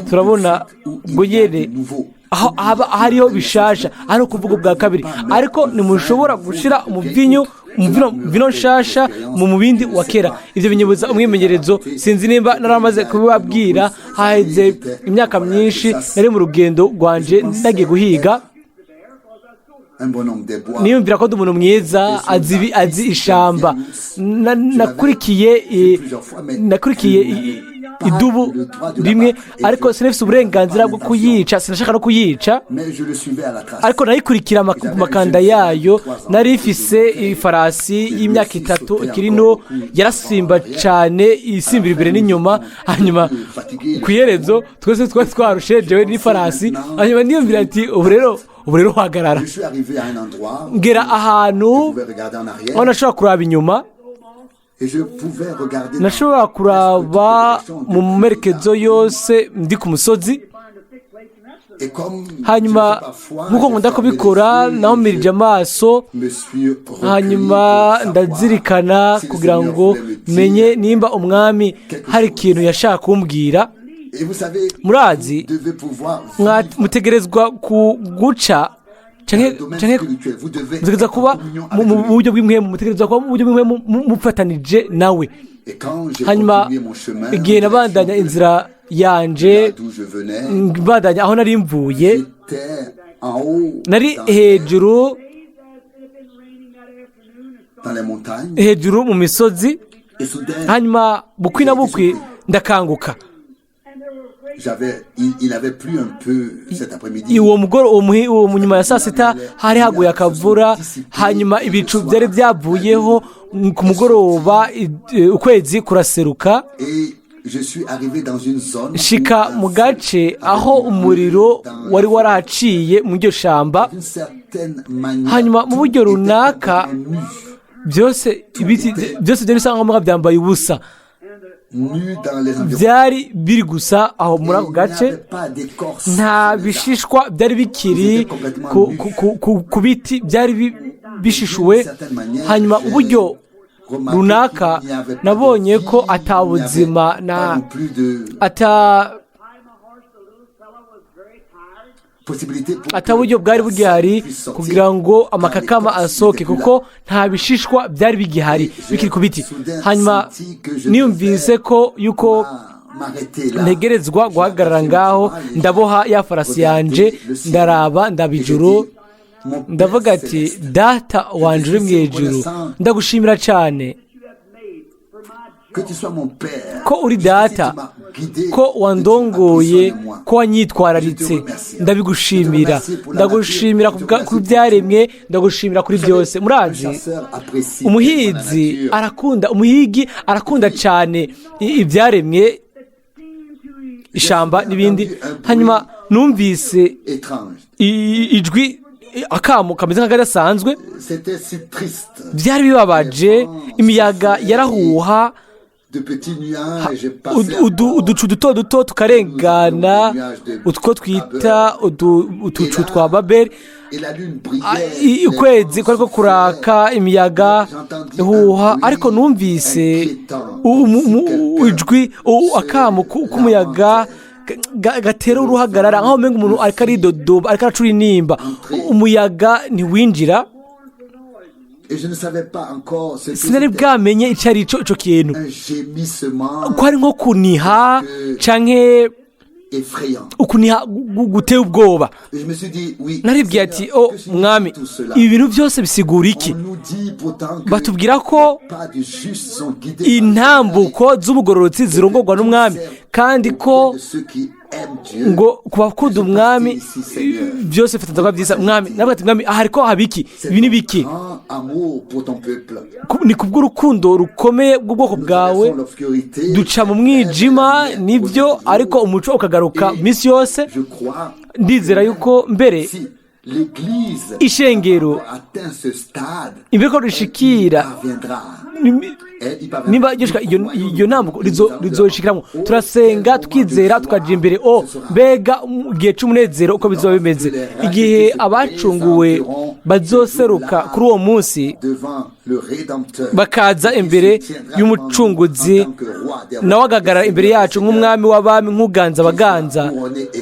turabona ubwo nyene aho haba hariho bishasha, ari ukuvuga ubwa kabiri. Ariko ntimushobora gushira umuvinyu, vino nshasha mu mubindi wa kera. Ibyo binyibuza umwimenyerezo. Sinzi nimba naramaze kubibabwira. Haheze imyaka myinshi, nari mu rugendo rwanje, nagiye guhiga. Un bonhomme des bois. Niyumvira ko ndi umuntu mwiza, azi ishamba. Nakurikiye idubu rimwe, ariko sinafise uburenganzira bwo kuyica, sinashaka no kuyica. Mais je le suivais à la trace. Ariko nayikurikira ku makanda yayo. Nari ifise ifarasi y'imyaka 3 ikiri nto, yarasimba cyane, isimbira imbere n'inyuma. Hanyuma ku iherezo twese twari twarushe, jewe n'ifarasi. Hanyuma niyumvira ati: Ubu rero uhagarara." Je suis arrivé à un endroit où Ngera ahantu je pouvais regarder en arrière aho nashobora kuraba inyuma. et je pouvais regarder dans Nashobora kuraba mu merekezo yose ndi ku musozi. Et comme Hanyuma, je le fais parfois, nk'uko nkunda kubikora, nahumirije amaso, me suis recueilli hanyuma pour savoir ndazirikana si le kugira Seigneur ngo voulait me dire menye nimba Umwami hari ikintu yashaka kumbwira. Et vous savez, Murazi, vous devez pouvoir vivre mutegerezwa ku guca dans canke le domaine canke spirituel. Vous devez mutegerezwa être en kuba communion mu avec mu lui. buryo bw'impwemu, mutegerezwa kuba mu buryo bw'impwemu mufatanije nawe. Et quand j'ai Hanyuma continué mon chemin, igihe en nabandanya direction inzira yanje, de là d'où je venais, mbandanya aho nari mvuye, j'étais en haut nari hejuru dans les montagnes. hejuru mu misozi. Et soudain, Hanyuma bukwi na bukwi ndakanguka. Il avait plu un peu cet après-midi. Uwo mugoro uwo nyuma ya saa sita hari haguye akavura, hanyuma ibicu byari byavuyeho. Ku mugoroba ukwezi kuraseruka. Et je suis arrivé dans une zone Nshika où un mu feu gace aho umuriro wari warahaciye mu iryo shamba. D'une certaine manière, Hanyuma mu tout buryo était runaka, complètement nu. byose, ibiti byose byari bisa nkaho byambaye ubusa. Nu dans les environs. Byari biri gusa aho muri ako Et il n'y gace. avait pas d'écorce Nta sur les arbres. bishishwa byari bikiri ku biti, byari bishishuwe. Hanyuma uburyo runaka nabonye ko ata buzima na ata ata buryo bwari bugihari kugira ngo amakakama asohoke, kuko nta bishishwa byari bigihari bikiri ku biti. Hanyuma niyumvise ko yuko ntegerezwa guhagarara ngaho. Ndaboha ya farasi yanje, ndaraba, ndaba ijuru, ndavuga ati: "Data wanje uri mu ijuru, ndagushimira cyane." Que tu sois mon père. Ko uri Jusqu'ici, data, tu m'as guidé, ko que tu as pris wandongoye soin de moi. ko wanyitwararitse. Ndabigushimira, ndagushimira ku byaremwe, ndagushimira kuri byose. Murazi, Un chasseur apprécie umuhizi tellement la nature. arakunda, umuhigi arakunda cyane ibyaremwe, ishamba n'ibindi. Hanyuma numvise Étrange. Ijwi, akamo kameze nk'akadasanzwe. C'était si triste. Byari bibabaje, imiyaga yarahuha, De petits nuages passaient uducu duto duto tukarengana, utwo twita utucu twa Babeli. Et la lune Ah, brillait. Ukwezi kwariko kuraka, imiyaga ihuha, ariko numvise ijwi, akamo k'umuyaga gatera uruhagarara, nkaho umenga umuntu ariko aridodoba, ariko aracura intimba. Umuyaga ntiwinjira. Et je ne savais pas encore ce que Sinari c'était. bwamenye icyo ari cyo ico kintu, Un gémissement ko ari nko kuniha canke effrayant. ukuniha guteye ubwoba. Et je me suis dit, oui, Naribwiye ati: Seigneur, "O que signifie Mwami, tout cela? ibi bintu byose bisigura iki?" On nous dit pourtant que Batubwira ko les pas du juste sont guidés par le intambuko z'umugororotsi zirongorwa n'Umwami, kandi ko de ceux qui aiment Dieu. ngo ku bakunda Umwami byose bifatanya kuba byiza. Mwami, navuga ati: "Mwami, aha ariko haba iki? C'est Ibi ni ton biki?" grand amour pour ton peuple. Ni kubw'urukundo rukomeye bw'ubwoko Nous bwawe. traversons l'obscurité, Duca mu mwijima, nibyo, ariko umuco ukagaruka minsi yose. Je crois Ndizera yuko mbere si l'Église ishengero atteint ce stade, imbere ko elle y rishikira parviendra. Elle y parviendra. nimba gishika iyo ntambuko rizoshikiramwo. Turasenga, tukizera, tukaja imbere. O mbega mu gihe c'umunezero uko bizoba bimeze igihe abacunguwe bazoseruka kuri uwo munsi, Devant le Rédempteur, bakaza imbere y'Umucunguzi, nawe agahagarara imbere yacu nk'Umwami w'abami, nk'uganza abaganza,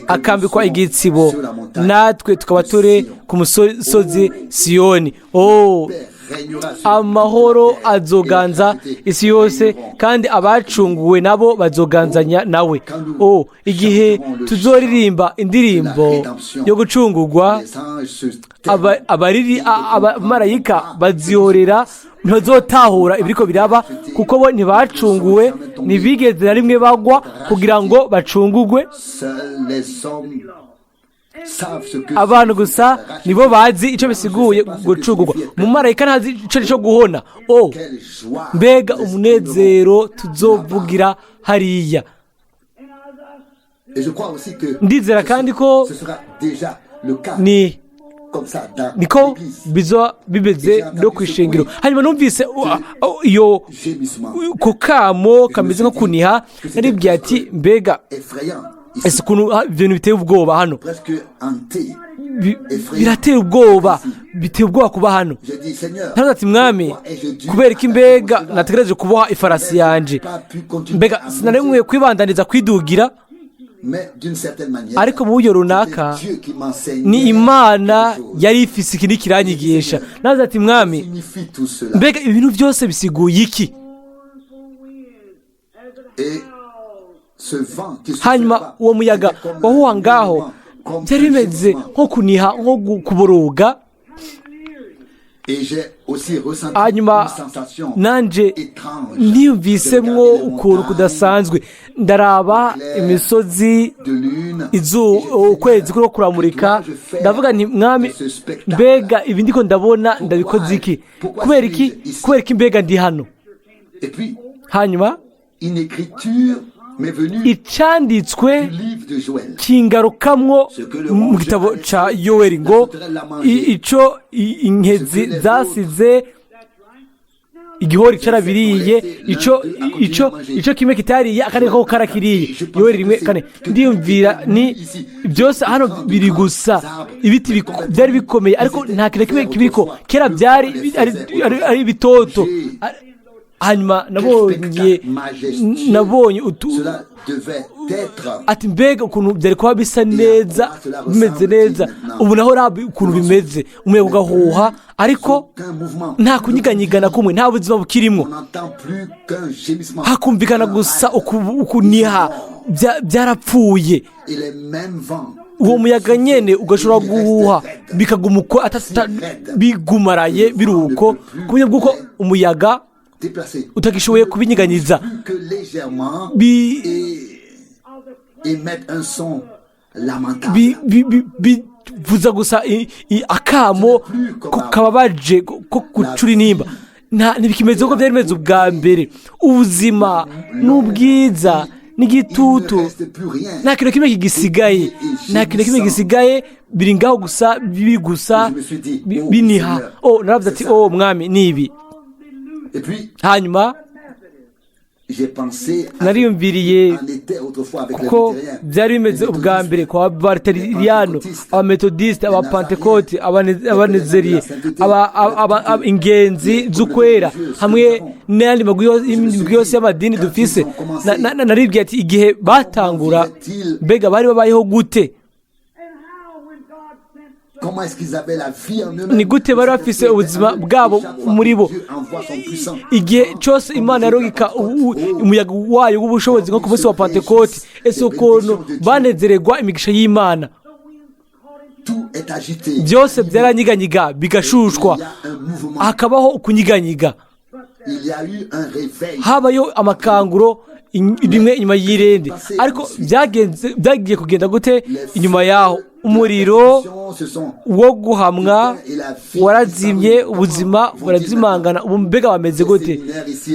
akambikwa igitsibo, natwe tukaba turi ku musozi Siyoni. Oh, amahoro azoganza isi yose, kandi abacunguwe nabo bazoganzanya nawe. Oh, igihe tuzoririmba indirimbo yo gucungurwa, abamarayika bazihorera, ntibazotahura ibiriko biraba, kuko bo ntibacunguwe, ntibigeze na rimwe bagwa kugira ngo bacungugwe. Seuls les hommes savent ce que Abantu gusa nibo bazi icyo bisiguye gucungurwa. Umumarayika ntazi icyo cyo guhona. Oh, Quelle joie mbega umunezero tuzovugira hariya! Et je crois aussi que Ndizera kandi ko ce sera déjà le cas ni comme ça dans niko l'église. bizoba bimeze no ku ishengero. Hanyuma numvise iyo Gémissement ko kamo kameze nko kuniha. Naribwiye ati: "Mbega effrayant ici, ese ukuntu ibintu biteye ubwoba hano!" presque hanté. Birateye ubwoba, biteye ubwoba kuba hano. J'ai dit, Seigneur, Naravuze ati: "Mwami, pourquoi ai-je dû kubera ko imbega attaquer nategereje kuboha ifarasi yanje? pas pu continuer Mbega à sinari monter, nkwiye kwibandaniza kwidugira?" mais d'une certaine manière, Ariko mu buryo runaka, c'était Dieu qui m'enseignait ni Imana quelque chose. yari ifise ikindi kiranyigisha. Naze ati: "Mwami, Signifie tout cela? mbega ibintu byose bisiguye iki?" Et ce vent qui soufflait Hanyuma là-bas, uwo muyaga c'était comme wahuha un ngaho, mouvement, comme byari un bimeze gémissement. nko kuniha, nko kuboroga. Et j'ai aussi ressenti Hanyuma une sensation nanje étrange. niyumvisemwo J'ai regardé les ukuntu montagnes kudasanzwe. Ndaraba imisozi, de lune. izuba, ukwezi kuriko kuramurika. Ndavuga nti: "Mwami, mbega ibi ndiko ndabona ndabikoze iki? Kubera iki? Kubera iki mbega ndi hano?" Et puis, Hanyuma une écriture m'est venue icanditswe du livre de Joël. kingarukamwo mu gitabo ca Yoweri ngo ico inkezi zasize, igihori carabiriye, ico kimwe kitariye, akandi ko karakiriye. Yoweri 1:4. Ndiyumvira ni byose hano biri gusa ibiti byari bikomeye, ariko nta kintu na kimwe kibiriko. Kera byari ari bitoto. Hanyuma nabonye utu Cela devait être ati: "Mbega ukuntu byari kuba bisa neza, bimeze neza ubu!" Naho rabi ukuntu bimeze, umuyaga ugahuha, ariko aucun mouvement. nta kunyiganyigana kumwe, nta buzima bukirimo. On n'entend plus qu'un gémissement. Hakumvikana gusa ukuniha. Byarapfuye. Et les mêmes vents. Uwo muyaga nyene ugashobora guhuha, bikaguma uko, bigumaraye biri uko, ku buryo bw'uko umuyaga déplacer. Utagishoboye kubinyiganyiza. Plus que légèrement et mettre un son lamentable. Bivuza gusa akamo kababaje ko gucura intimba. Ntibikimeze uko byari bimeze ubwa mbere. Ubuzima n'ubwiza n'igitutu, Il ne reste plus rien. nta kintu kimwe kigisigaye, nta kintu kimwe gisigaye, biri ngaho gusa, biri gusa biniha. Oh, naravuze ati: "Oh mwami, ni ibi." Et puis, Hanyuma j'ai pensé à nariyumviriye en était autrefois avec les kuko luthériens, byari bimeze les ubwa mbere kwa baluteriyano, abametodisite, abapantekote, abanezeriye, ingenzi z'ukwera, hamwe n'ayandi magwi imigwi yose y'amadini dufise. Naribwiye ati: igihe batangura, mbega bari babayeho gute? Comment est-ce qu'ils avaient la vie en eux-mêmes? Ni gute bari bafise ubuzima bwabo muri bo? Dieu envoie son puissant. Igihe cyose Imana yarungika umuyaga wayo w'ubushobozi, nko ku munsi wa Pantekoti, ese ukuntu banezererwa imigisha y'Imana! Tout est agité. Byose byaranyiganyiga, bigashushwa, Il y a un mouvement. hakabaho ukunyiganyiga. Il y a eu un réveil. Habayeho amakanguro rimwe inyuma y'irindi, ariko byagenze, byagiye kugenda gute inyuma yaho? Umuriro Se sont wo guhamwa warazimye, ubuzima burazimangana. Ubu mbega bameze gute?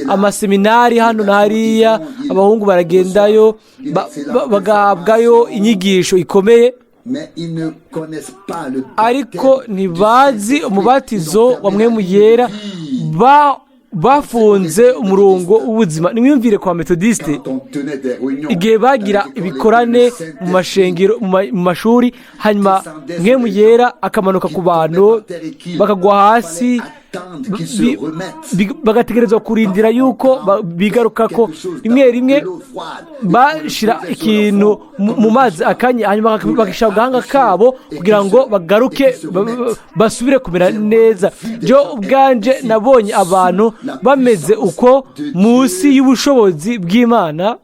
Amaseminari hano na hariya, abahungu baragendayo, bagahabwayo inyigisho ikomeye, mais ils ne connaissent pas le ariko ntibazi umubatizo wa Mpwemu Yera. Bafunze umurongo w'ubuzima. Nimwiyumvire kwa Metodiste, Quand on tenait des réunions igihe bagira ibikorane mu mashengero, mu mashuri, hanyuma Mpwemu Yera akamanuka ku bantu, bakagwa hasi, bagategerezwa kurindira yuko bigaruka ko rimwe rimwe bashira ikintu mu mazi akanye, hanyuma bagashyira ku gahanga kabo kugira ngo bagaruke, basubire kumera neza. Jo ubwanje nabonye abantu bameze uko munsi y'ubushobozi bw'Imana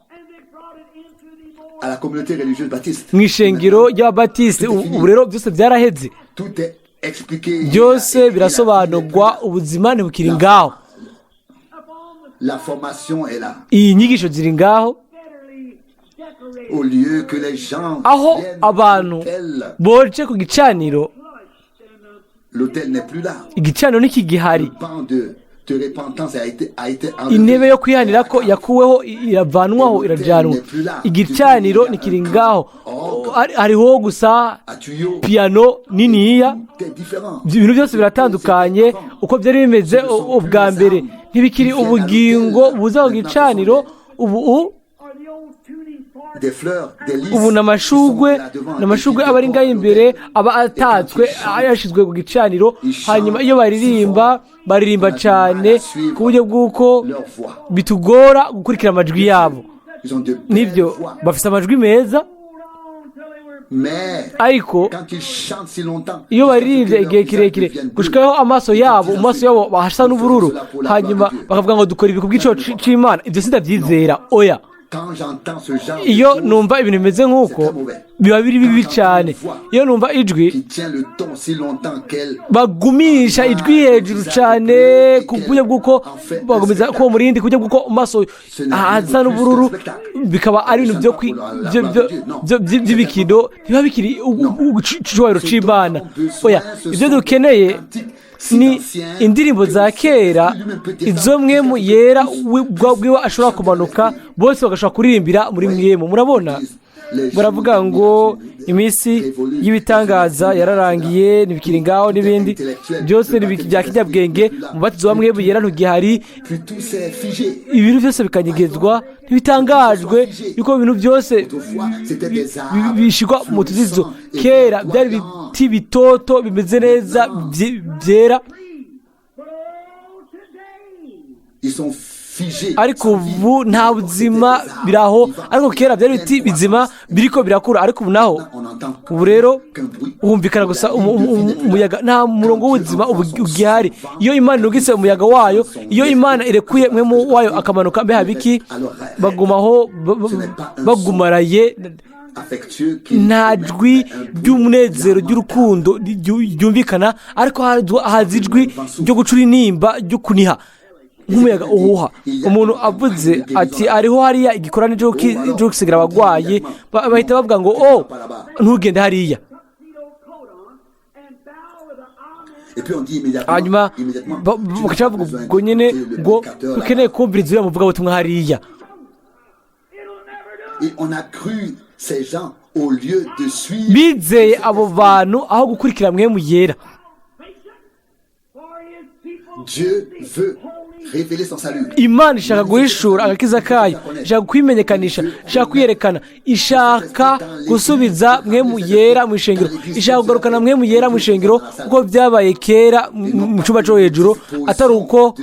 à la communauté religieuse baptiste. mu ishengero ry'Ababatiste. Ubu rero byose byaraheze. Tout est expliqué. Byose birasobanurwa, ubuzima ntibukiri ngaho. La formation est là. Iyi nyigisho ziri ngaho. Au lieu que les gens Aho viennent à abantu l'autel, boje ku gicaniro, l'autel n'est plus là. Igicaniro ntikigihari. Le banc de repentance a été enlevé. Intebe yo kwihanira ko yakuweho, iravanwaho, irajanwa. Igicaniro ntikiri ngaho. Hariho gusa À tuyau. piyano niniya. Tout est différent. Ibintu byose biratandukanye uko byari bimeze ubwa mbere. Ntibikiri ubugingo buza ku gicaniro ubu. Des fleurs, des lys Ubu ni amashugwe, qui sont là devant ni amashugwe et qui aba ari ngaho décorent imbere, l'autel. aba atatswe, yashyizwe ku gicaniro. Hanyuma iyo baririmba, baririmba cyane ku buryo bw'uko Leur voix. bitugora gukurikira amajwi yabo. Ils ont de belles Nibyo, voix. bafite amajwi meza, Mais ariko quand ils chantent si longtemps, iyo baririmbye igihe kirekire, gushikaho amaso yabo, mu maso yabo hasa n'ubururu, hanyuma bakavuga ngo dukora ibi ku bw'iciro c'Imana. Ibyo sindabyizera, oya. Quand j'entends ce genre de Iyo choses numva ibintu bimeze nk'uko, biba biri bibi cyane. Iyo numva ijwi qui tient le ton si longtemps qu'elle bagumisha ijwi hejuru cyane ku buryo bw'uko bagumiza ko murindi, ku buryo bw'uko mu maso hasa n'ubururu, bikaba ari ibintu by'ibikino, ntibiba bikiri icyubahiro c'Imana, oya. Ibyo dukeneye ni indirimbo za kera, izo Mpwemu Yera bwiwe ashobora kumanuka, bose bagashobora kuririmbira muri Mpwemu. Murabona, baravuga ngo iminsi y'ibitangaza yararangiye, ntibikiri ngaho, n'ibindi byose ni bya kinyabwenge. Umubatizo wa Mpwemu Yera ntugihari. Puis tout s'est figé. Ibintu byose bikanyegezwa. Ntibitangajwe yuko ibintu byose Autrefois, c'était des arbres bishyirwa mu tuzizo. Kera byari ibiti bitoto bimeze neza, byera. Ils sont figés. Ariko ubu nta buzima, biraho. Ariko kera byari ibiti bizima biriko birakura, ariko ubu naho, ubu rero humvikana gusa umuyaga, nta murongo w'ubuzima ubu ugihari. Iyo Imana irungitse umuyaga wayo, iyo Imana irekuye Mpwemu wayo akamanuka, mbe habiki? Bagumaho bagumaraye. Affectueux qui Nta jwi ry'umunezero, ry'urukundo ryumvikana, ariko haza ijwi ryo gucura intimba, ryo kuniha. nk'umuyaga uhuha. Umuntu avuze ati ariho hariya igikorane cyo gusigira abagwayi, bahita bavuga ngo oh, ntugende hariya. Hanyuma bagaca bavuga ubwo nyine ngo ukeneye kumviriza uriya muvugabutumwa hariya. Bizeye abo bantu aho gukurikira Mpwemu Yera. Imana ishaka guhishura agakiza kayo, ishaka kwimenyekanisha, ishaka kwiyerekana, ishaka gusubiza Mpwemu Yera mu ishengero, ishaka kugarukana Mpwemu Yera mu ishengero kuko byabaye kera mu cyumba cyo hejuru, atari uko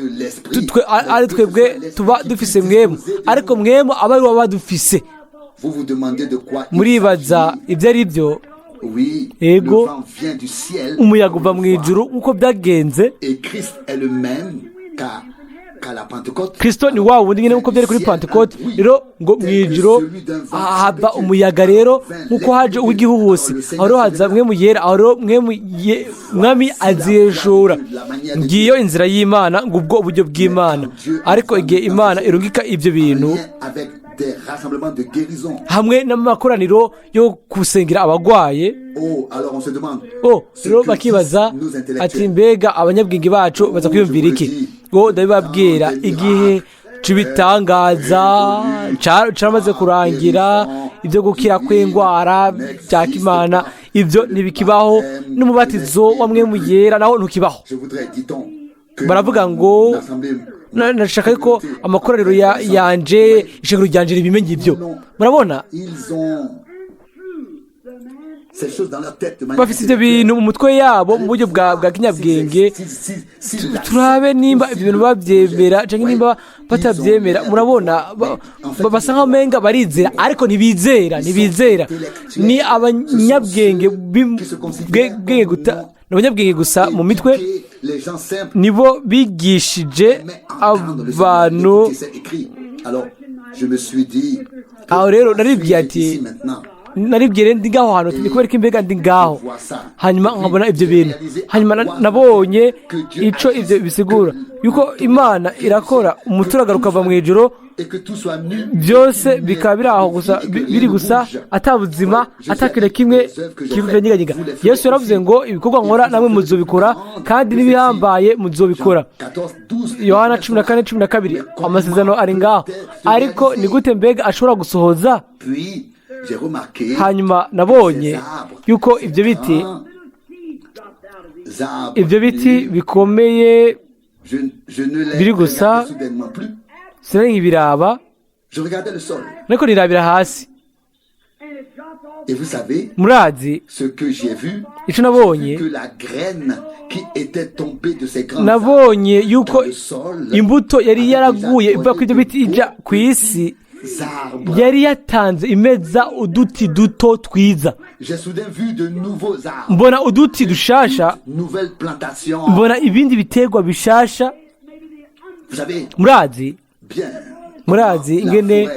ari twebwe tuba dufise Mpwemu, ariko Mpwemu aba ari we aba dufise. Muribaza ibyo ari byo? Ego, umuyaga uva mu ijuru nk'uko byagenze. Kristo ni wa wundi nyine nk'uko byari kuri Pentekote. Rero ngo mu ijuru haba umuyaga, rero nk'uko haje uw'igihuhusi, aho rero haza Mpwemu Yera, aho rero Mwami aziheshura. Ngiyo inzira y'Imana, ngubwo uburyo bw'Imana. Ariko igihe Imana irungika ibyo bintu hamwe n'amakoraniro yo gusengera abagwaye, rero bakibaza ati mbega abanyabwenge bacu baza kwiyumvira iki? Ngo ndabibabwira, igihe cy'ibitangaza cyamaze kurangira, ibyo gukira kw'indwara bya kimana ibyo ntibikibaho, n'umubatizo wa Mpwemu Yera naho ntukibaho. Baravuga ngo nashaka ko amakoraniro yanje, ishengero ryanje ribimenye ibyo. Murabona bafite ibyo bintu mu mutwe yabo mu buryo bwa kinyabwenge. Turabe nimba ibyo bintu babyemera cyangwa nimba batabyemera. Murabona basa nkaho umenga barizera, ariko ntibizera, ntibizera. Ni abanyabwenge ni abanyabwenge gusa mu mitwe, nibo bigishije abantu. Aho rero naribwiye ati naribwiye ndi ngaho hantu ni kubera ko imbega ndi ngaho, hanyuma nkabona ibyo bintu, hanyuma nabonye ico ibyo bisigura yuko Imana irakora umuturagaro ukava mu ijuru, byose bikaba biri aho gusa, biri gusa atabuzima, atakire kimwe kivuganyiganyiga. Yesu yaravuze ngo ibikorwa nkora namwe muzobikora, kandi n'ibihambaye muzobikora. Yohana 14:12. Amasezerano ari ngaho, ariko ni gute mbega ashobora gusohoza? Hanyuma nabonye yuko ibyo biti bikomeye biri gusa sinari nk'ibiraba, ariko nirabira hasi. Murazi icyo nabonye? Nabonye yuko imbuto yari yaraguye iva kuri ibyo biti ijya ku isi yari yatanze imeza uduti duto twiza. Mbona uduti dushasha, mbona ibindi biterwa bishasha. Murazi ingene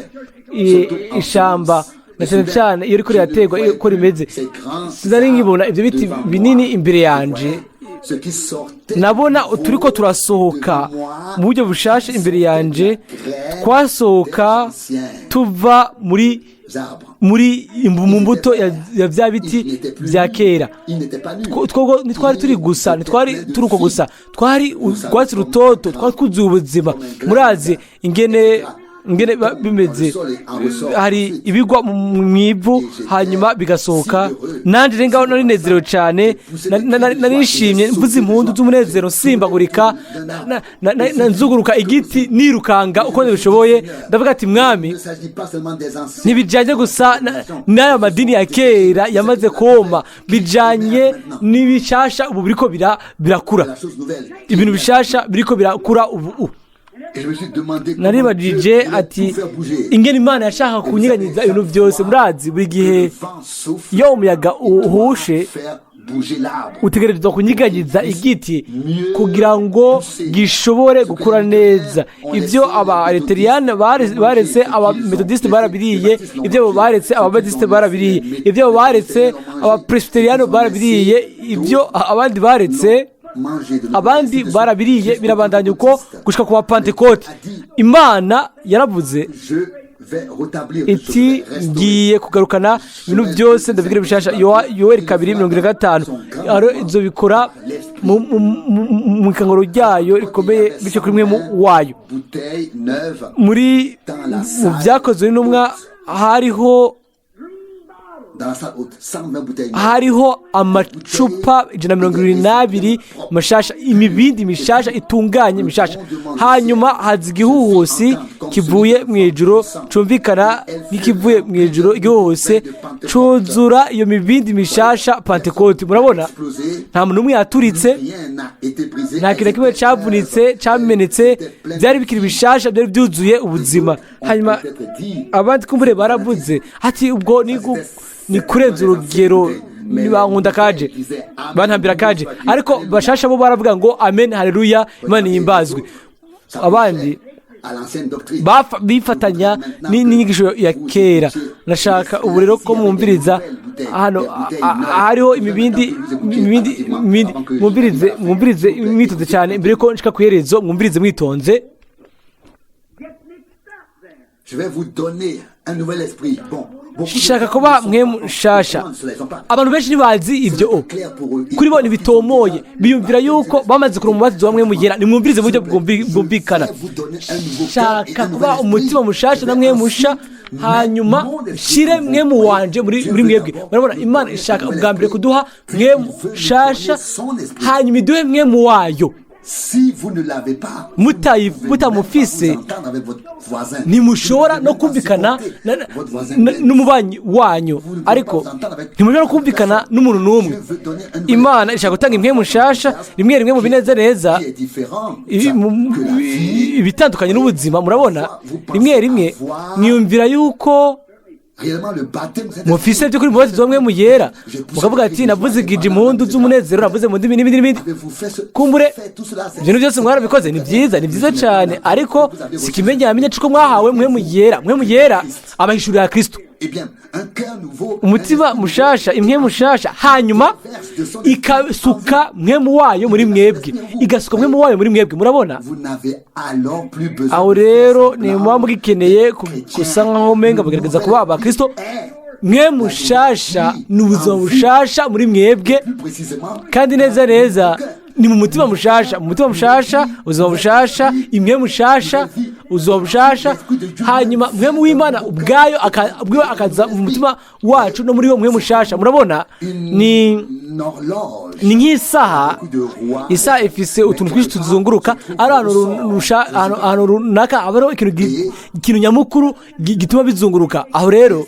ishamba na cyane cyane iyo riko riraterwa uko rimeze. Sinari nkibona ibyo biti binini imbere yanje, nabona uturiko turasohoka mu buryo bushasha imbere yanje, twasohoka tuva muri mu mbuto ya bya biti bya kera. Ntitwari turi gusa, ntitwari turi uko gusa, twari urwatsi rutoto, twari twuzuye ubuzima. Murazi ingene bimeze, hari ibigwa mu ivu hanyuma bigasohoka. Nanjye ngaho nari nezerewe cyane, narishimye, mvuze impundu z'umunezero, nsimbagurika, nzuguruka igiti, nirukanga uko bishoboye. Ndavuga ati mwami, ntibijyanye gusa n'aya madini ya kera yamaze koma, bijyanye n'ibishasha ubu biriko birakura, ibintu bishasha biriko birakura ubu. Naribajije ati ingene Imana yashaka kunyiganyiza ibintu byose. Murazi buri gihe iyo umuyaga uhushe utegerezwa kunyiganyiza igiti kugira ngo gishobore gukura neza. Ibyo abareteriyani baretse, abametodisite barabiriye, ibyo baretse ababatisite barabiriye, ibyo baretse abapresbiteriyani barabiriye, ibyo abandi baretse Abandi barabiriye, birabandanya uko gushika ku Bapantekote. Imana yaravuze iti: "Ngiye kugarukana ibintu byose, ndabigira bishasha." Yoweri 2:75. Ibyo bikora mu ikanguro ryayo rikomeye, bityo kuri mwe wayo. Muri mu Byakozwe n'Intumwa hariho amacupa 172 mashasha, imibindi mishasha itunganye mishasha. Hanyuma haza igihuhusi kivuye mu ijuru, cumvikana nk'ikivuye mu ijuru, igihuhusi cuzura iyo mibindi mishasha. Pantekoti, murabona, nta muntu n'umwe yaturitse, nta kintu na kimwe cyavunitse, cyamenetse, byari bikiri bishasha, byari byuzuye ubuzima. Hanyuma abandi kumbure baravuze ati: "Ubwo ni kurenza urugero, nibankunda kaje, bantambira kaje." Ariko bashasha bo baravuga ngo: "Amen, haleluya, Imana ihimbazwe." Abandi bifatanya n'inyigisho ya kera. Ndashaka ubu rero ko mwumviriza hano. Hariho imibindi. Mwumvirize, mwumvirize mwitonze cyane mbere yuko nshika ku iherezo. Mwumvirize mwitonze. Je vais vous donner un nouvel esprit. Bon, Shaka kuba mwe mushasha. Abantu benshi ntibazi ibyo. Kuri bo ntibitomoye, biyumvira yuko bamaze kureba umubatizo wa Mpwemu Yera. Nimwumvirize mu buryo bwumvikana. Shaka kuba umutima mushasha na mwe musha, hanyuma shire Mpwemu wanje muri mwebwe. Murabona, Imana ishaka ubwa mbere kuduha mwe mushasha, hanyuma iduhe Mpwemu wayo. Mutamufise ntimushobora no kumvikana n'umubanyi wanyu, ariko ntimushobora no kumvikana n'umuntu n'umwe. Imana ishaka gutanga impwemu nshasha. Rimwe rimwe mu binezaneza ibitandukanye n'ubuzima, murabona, rimwe rimwe mwiyumvira yuko mufise by'ukuri mubatizo wa Mpwemu Yera, mukavuga ati: "Navuzigije impundu z'umunezero, navuze mu ndimi," n'ibindi n'ibindi. Kumbure ibintu byose mwarabikoze, ni byiza, ni byiza cyane, ariko si kimenyamenya c'uko mwahawe Mpwemu Yera. Mpwemu Yera abahishurira Kristo. Umutima mushasha, impwemu mushasha, hanyuma ikasuka Mpwemu wayo muri mwebwe, igasuka Mpwemu wayo muri mwebwe. Murabona, aho rero ntimuba mugikeneye gusa nkaho umenga mugerageza kuba abakristo. Mwe mushasha ni ubuzima bushasha muri mwebwe, kandi neza neza ni mu mutima mushasha, mu mutima mushasha, ubuzima bushasha, imwe mushasha, ubuzima bushasha. Hanyuma Mpwemu w'Imana ubwayo ubwiwe akaza mu mutima wacu no muri wo mwe mushasha. Murabona, ni nk'isaha. Isaha ifise utuntu twinshi tuzunguruka, ari ahantu runaka haba hariho ikintu nyamukuru gituma bizunguruka. Aho rero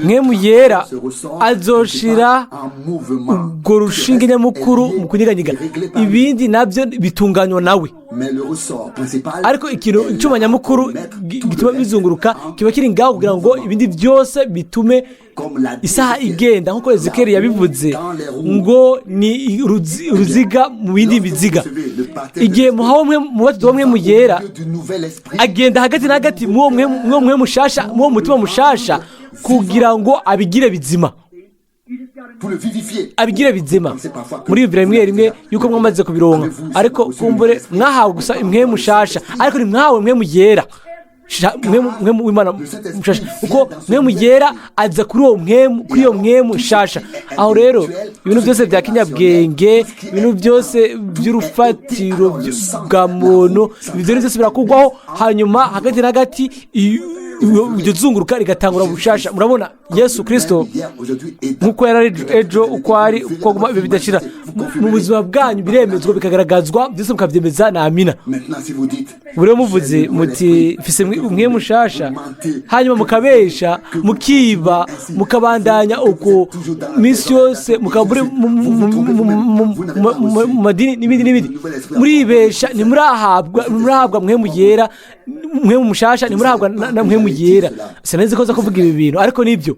Mpwemu Yera azoshira urwo rushinge nyamukuru mu kunyeganyega, ibindi nabyo bitunganywa nawe, ariko ikintu icyuma nyamukuru gituma bizunguruka kiba kiri ngaho kugira ngo ibindi byose bitume isaha igenda, nk'uko Ezekeri yabivuze ngo ni uruziga mu bindi biziga. Igihe muhawe umwe mubatizo wa Mpwemu Yera, agenda hagati na hagati mu mwe mushasha, mu mutima mushasha, kugira ngo abigire bizima, abigire bizima. Muriyumvira rimwe rimwe yuko mwamaze kubironka, ariko kumbure mwahawe gusa imwe mushasha, ariko ntimwahawe Mpwemu Yera, Mpwemu w'Imana mushasha, kuko Mpwemu Yera aza kuri uwo mwemu, kuri iyo mwemu nshasha. Aho rero ibintu byose bya kinyabwenge, ibintu byose by'urufatiro bwa muntu, ibyo byose birakugwaho, hanyuma hagati na hagati iryo zunguruka rigatangura bushasha. Murabona, Yesu Kirisito nk'uko yari ari ejo, uko ari, uko aguma ibihe bidashira. Mu buzima bwanyu biremezwa, bikagaragazwa, byose mukabyemeza na amina. Buri muvuze muti: "Mfise mwe mushasha," hanyuma mukabesha, mukiba, mukabandanya uko minsi yose, mukaba muri mu madini n'ibindi n'ibindi, muribesha. Ntimurahabwa Mpwemu Yera, Mpwemu mushasha, ntimurahabwa na Mpwemu Yera. Sinzi ko nza kuvuga ibi bintu, ariko nibyo.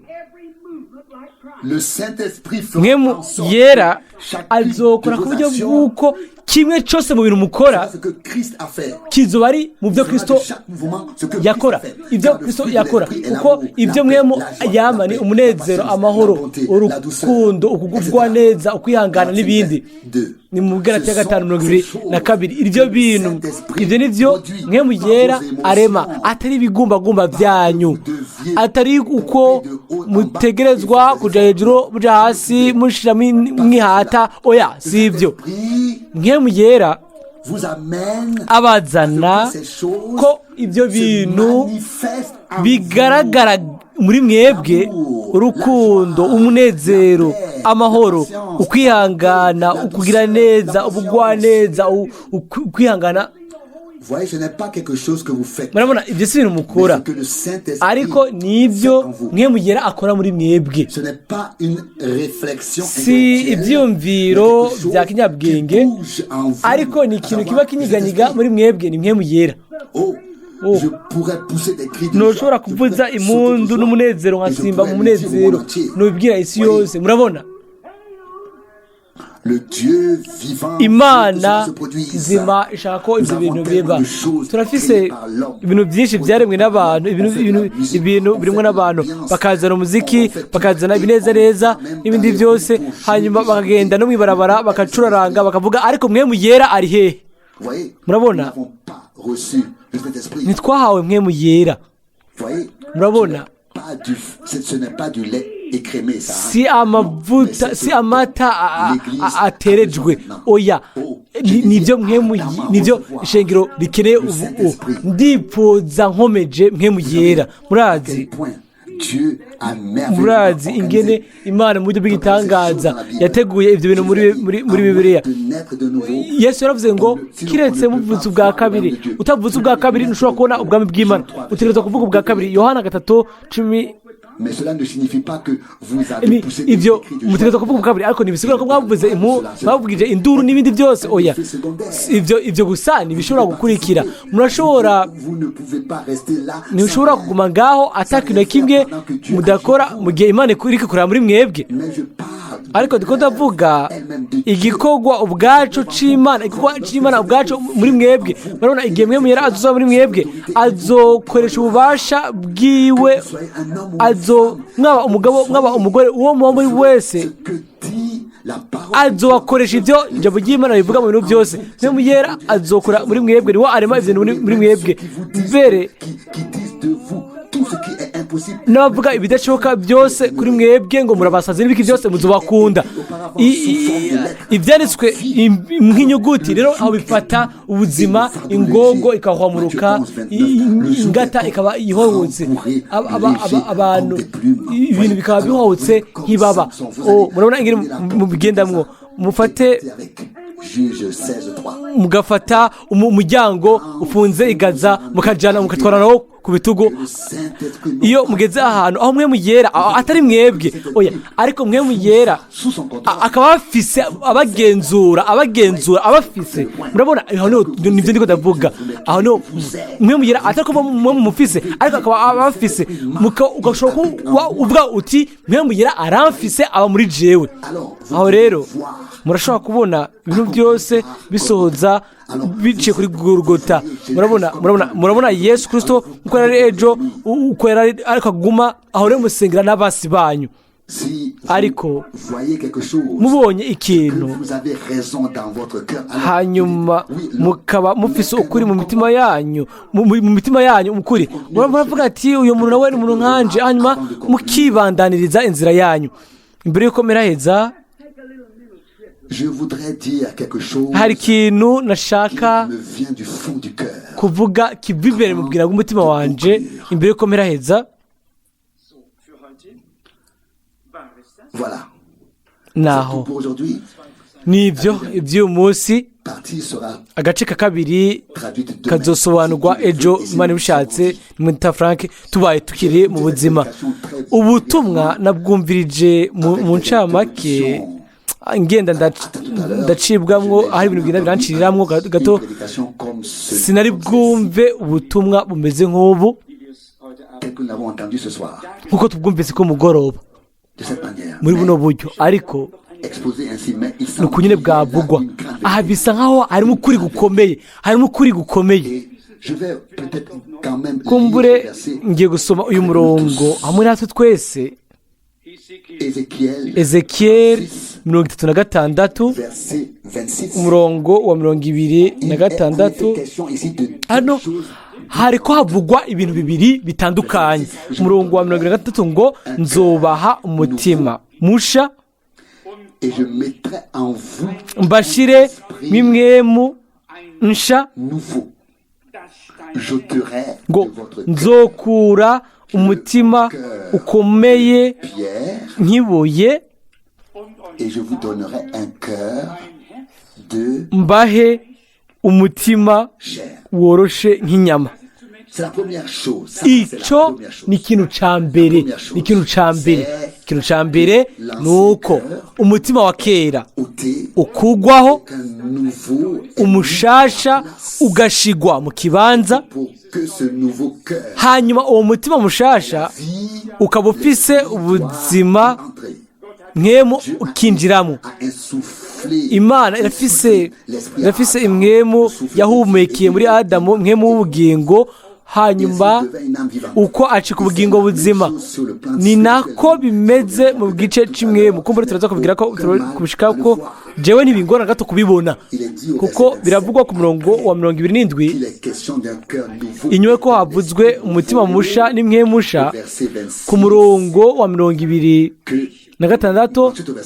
Mpwemu Yera azokora ku buryo bw'uko Kimwe cyose mu bintu mukora C'est ce que Christ a fait. kizoba ari mu byo Sera Kristo de chaque mouvement ce que yakora, Christ a fait. ibyo Car le Kristo fruit de yakora, l'esprit est kuko l'amour, ibyo la mwemu paix, la joie, yama la ni paix, umunezero, la patience, amahoro, la bonté, la douceur, urukundo, ukugubwa etc. neza, ukwihangana n'ibindi. 2. Ni mu Galatiya Ce sont gatanu mirongo ibiri ces choses na kabiri. Ibyo que bintu, le Saint-Esprit ibyo ni byo produit mwemu par yera vos émotions. arema, atari ibigumbagumba byanyu, atari uko mutegerezwa kuja hejuru muja hasi mushiramo mwihata, oya, Le si ibyo. Saint-Esprit Mwemu yera vous amène abazana à ce que ces choses ko ibyo se bintu manifestent en bigaragara vous. muri mwebwe: urukundo, umunezero, amahoro, ukwihangana, ukugira neza, ubugwaneza, ukwihangana. Vous voyez, ce n'est pas quelque chose que vous faites, Murabona, ibyo si ibintu mais mukora, ce que le Saint-Esprit ariko nibyo fait en vous. mwe mugera akora muri mwebwe. Ce n'est pas une réflexion Si intellectuelle, ibyiyumviro mais quelque chose bya kinyabwenge, qui bouge en vous, ariko ni à ikintu savoir kiba le kinyiganyiga Saint-Esprit. muri mwebwe, ni mwe mugera. Oh, Oh. je pourrais pousser des cris de Ntushobora joie, je kuvuza pourrais sauter de impundu joie, n'umunezero, et je nkasimba pourrais mu le dire au munezero, monde entier. nubibwira isi Voyez, yose. Murabona, le Dieu vivant veut que Imana cela se produise. nzima ishaka ko Nous ibyo avons bintu tellement biba. de choses Turafise créées par l'homme. ibintu byinshi byaremwe n'abantu, On fait de la musique, ibintu on fait birimwo de n'abantu, l'ambiance, bakazana umuziki, on fait tout. bakazana Et ibinezaneza on va même n'ibindi dans les byose, rues pour jouer, hanyuma chanter. bakagenda no mw'ibarabara bakacuraranga, bakavuga, ariko mwe muyera ari hehe? Vous voyez, Murabona? nous n'avons pas reçu le Saint-Esprit. Ntitwahawe mwe muyera. Vous voyez, Murabona? pas du, ce n'est pas du lait écrémé, ça, hein. Si Non, mais amavuta, c'est si ce amata dont l'Église a aterejwe, besoin maintenant. oya. Oh, je Nibyo désire mwe ardemment nibyo recevoir ishengero rikeneye le ubu. Saint-Esprit. Ndipfuza nkomeje mwe muyera. À quel Murazi, point Dieu a merveilleusement murazi ingene organisé Imana mu buryo bw'igitangaza yateguye ibyo bintu muri Bibiliya. Yesu yaravuze ngo kiretse muvutse ubwa kabiri, utavutse ubwa kabiri ntushobora kubona ubwami bw'Imana, utegerezwa kuvuga ubwa kabiri. Yohana 3:10. Mais cela ne signifie pas que vous avez poussé des Ibyo cris de mutegerezwa joie. kuvuga ubwa kabiri, ariko ntibisigura ko mwavuze impu, mwavugije induru n'ibindi byose, oya. Ibyo gusa ntibishobora gukurikira. Murashobora, Vous ne pouvez pas rester là sans ntimushobora rien. kuguma ngaho ata kintu na kimwe mudakora mu gihe Imana iri kureba muri mwebwe. Mais je parle de Ariko ndiko ndavuga elle-même de Dieu. igikorwa ubwacu c'Imana, igikorwa c'Imana ubwacu muri mwebwe. Murabona, igihe mwe muyera azoza muri mwebwe, azokoresha ububasha bwiwe, azo mwaba umugabo, mwaba umugore, uwo muba muri wese, Ce que dit la parole. azobakoresha ibyo ijambo ry'Imana rivuga mu bintu byose. Mwe muyera azokora muri mwebwe, niwo arema ibyo bintu muri mwebwe. Mbere Qui disent de vous tout ce qui est impossible. n'abavuga ibidashoboka byose kuri mwebwe ngo murabasazi n'ibiki byose, muzobakunda. Ibyanditswe nk'inyuguti rero aho bifata ubuzima, ingogo ikahwamuruka, ingata ikaba ihwahutse, abantu ibintu bikaba bihwahutse nk'ibaba. Oh, murabona ingene mubigendamwo, mufate Avec Juge 16, 3. mugafata umuryango ufunze igaza, mukajana mukatwara nawo ku bitugu. Le Saint-Esprit Iyo mugeze ahantu aho mwe muyera, atari mwebwe, oya, ariko mwe muyera sous son contrôle. akaba afise abagenzura abafise. Murabona, aho niho nibyo ndiko ndavuga, aho niho mwe muyera atari ko mwe mumufise, ariko akaba abafise, ugashobora kuba uvuga uti mwe muyera aramfise, aba muri jewe. Alors, vous Aho rero pouvez voir murashobora kubona ibintu byose bisohoza biciye kuri Gorogota. Murabona Yesu Kristo uko yari ejo, uko yari ariko aguma aho rero musengera n'abasi banyu. Si vous Ariko voyez quelque chose, mubonye que ikintu, vous avez raison dans votre cœur, alors hanyuma vous dites, oui, mukaba mufise ukuri mu mitima yanyu, mu mitima yanyu ukuri, muravuga ati uyu muntu nawe ni umuntu nkanje, hanyuma mukibandaniriza inzira yanyu. Imbere y'uko mperaheza, je voudrais dire quelque chose hari ikintu qui nashaka me vient du fond du cœur. kuvuga kiva imbere mu bwira bw'umutima wanje imbere y'uko mperaheza. So, für heute war es das. Voilà. C'est Naho tout pour aujourd'hui. nibyo iby'uyu munsi. Partie sera Agace ka kabiri traduite demain. kazosobanurwa ejo, Imana ibishatse, mwita Frank, tubaye tukiri mu buzima. Ubutumwa nabwumvirije mu ncamake, ngenda ndacibwamwo, aho ibintu bigenda biranciriramwo gato. Une prédication comme Sinari bwumve ubutumwa bumeze nk'ubu, Wie wir es heute Abend tel que nous l'avons entendu ce soir, nk'uko tubwumvise ko mugoroba, de cette manière. muri buno Mais buryo, ariko exposé ainsi, mais il ni semble uku nyine qu'il y a là bwavugwa. une grande Aha bisa nkaho harimo ukuri gukomeye, harimo ukuri gukomeye. Kumbure ngiye gusoma uyu murongo hamwe natwe twese. Ezekiyeli 36, umurongo wa 26. Hano hari ko havugwa ibintu bibiri bitandukanye. Umurongo wa 63 ngo: "Nzobaha umutima musha, mbashire mwimwemu nsha, ngo nzokura umutima ukomeye nk'ibuye, mbahe umutima woroshe nk'inyama." Icyo ni ikintu cya mbere, ni ikintu cya mbere. Ikintu cya mbere ni uko umutima wa kera ukugwaho, umushasha ugashigwa mu kibanza. Hanyuma uwo mutima mushasha ukaba ufise ubuzima mwemu ukinjiramo. Imana irafise imwemu yahumekeye muri Adamu, mwemu w'ubugingo, hanyuma uko acika ubugingo buzima. Ni nako bimeze mu gice c'imwemu. Kumbure turaza kubigira ko kubishika ko jewe ntibingora gato kubibona, kuko biravugwa ku murongo wa 27, inyuma ko havuzwe umutima musha n'imwemu musha, ku murongo wa 26.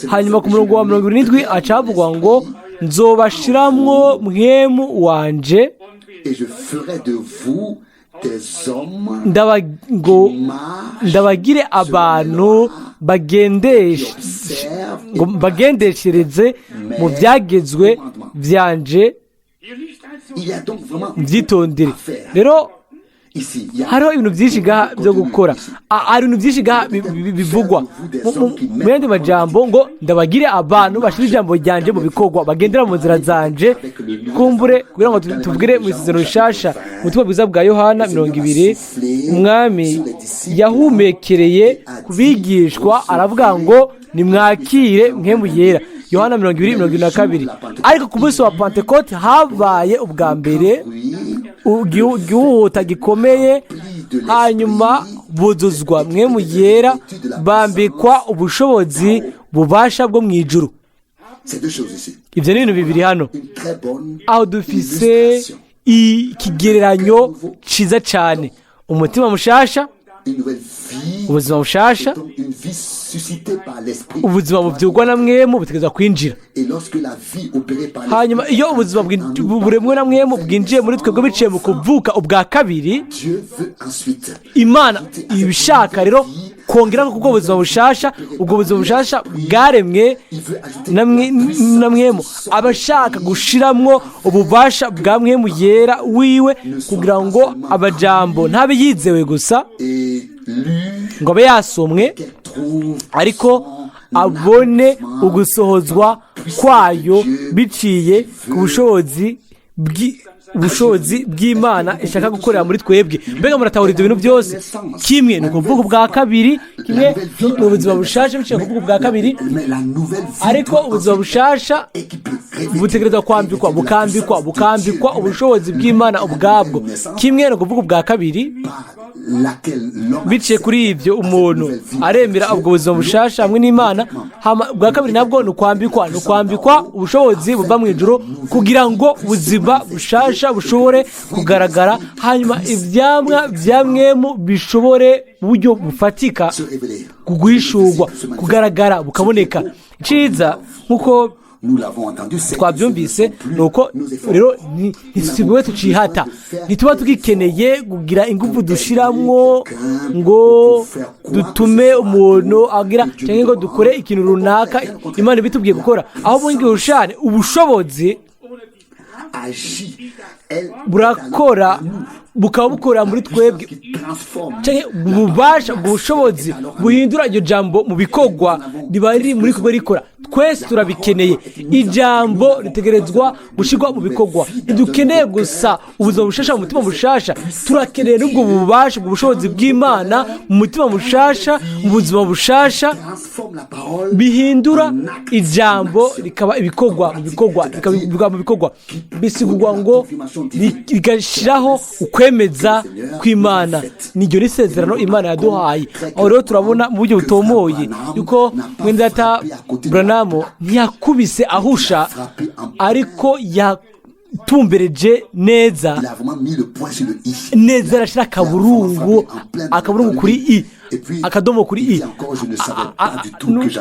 Hanyuma ku murongo wa 27 acavugwa ngo: "Nzobashiramwo mwemu wanje, ngo ndabagire abantu bagendeshereze mu byagezwe byanje, mbyitondere." Rero hariho ibintu byinshi ngaha byo gukora, hari ibintu byinshi ngaha bivugwa mu yandi majambo ngo: "Ndabagire abantu bashyira ijambo ryanje mu bikorwa, bagendera mu nzira zanje." Kumbure kugira ngo tubwire mu isezerano rishasha, mu butumwa bwiza bwa Yohana 20, Umwami yahumekereye ku bigishwa aravuga ngo: "Nimwakire mwemu yera." Yohana 20:22. Ariko ku munsi wa Pantekote habaye ubwa mbere igihuhuta gikomeye, hanyuma buzuzwa mwemu yera, bambikwa ubushobozi bubasha bwo mu ijuru. Ibyo ni ibintu bibiri hano. Aho dufise ikigereranyo cyiza cyane: umutima mushasha, ubuzima bushasha, ubuzima bubyugwa na mwemu butegerezwa kwinjira. Hanyuma iyo ubuzima buremwe na mwemu bwinjiye muri twebwe biciye mu kuvuka ubwa kabiri, Imana ibishaka rero kongera ko ubwo buzima bushasha, ubwo buzima bushasha bwaremwe na mwemu, abashaka gushiramwo ububasha bwa mwemu yera wiwe, kugira ngo amajambo ntabe yizewe gusa ngo abe yasomwe, ariko abone ugusohozwa kwayo biciye ku bushobozi bw'Imana ishaka gukorera muri twebwe. Mbega muratahura ibyo bintu byose? Kimwe ni ukuvuga ubwa kabiri, kimwe ni ubuzima bushasha biciye kuvuga ubwa kabiri, ariko ubuzima bushasha butegerezwa kwambikwa, bukambikwa, bukambikwa ubushobozi bw'Imana ubwabwo. Kimwe ni ukuvuga ubwa kabiri, biciye kuri ibyo umuntu aremera ubwo buzima bushasha hamwe n'Imana. Ubwa kabiri nabwo ni ukwambikwa, ni ukwambikwa ubushobozi buva mu ijuru, kugira ngo ubuzima bushasha bushobore kugaragara, hanyuma ibyamwa bya mwemu bishobore mu buryo bufatika guhishurwa, kugaragara, bukaboneka. Iciza nk'uko twabyumvise ni uko rero ntisigaye tucihata, ntituba tugikeneye kugira ingufu dushiramwo ngo dutume umuntu agira cyangwa ngo dukore ikintu runaka Imana ibitubwiye gukora. Aho bundi bushane ubushobozi burakora, bukaba bukorera muri twebwe, ububasha, ubwo bushobozi buhindura iryo jambo mu bikorwa riba riri muri twebwe rikora. Twese turabikeneye. Ijambo ritegerezwa gushyirwa mu bikorwa. Ntidukeneye gusa ubuzima bushasha mu mutima mushasha, turakeneye n'ubwo bubasha, ubwo bushobozi bw'Imana mu mutima mushasha, mu buzima bushasha, Bihindura ijambo rikaba ibikorwa mu bikorwa, bikaba mu bikorwa, bisigurwa ngo rigashyiraho ukwemeza kw'Imana. Niryo n'isezerano Imana yaduhaye. Aho rero turabona mu buryo butomoye yuko mwene data Branham ntiyakubise ahusha, ariko yatumbereje neza Il a vraiment mis le point sur le i. neza, arashyira akaburungu kuri i, akadomo kuri i.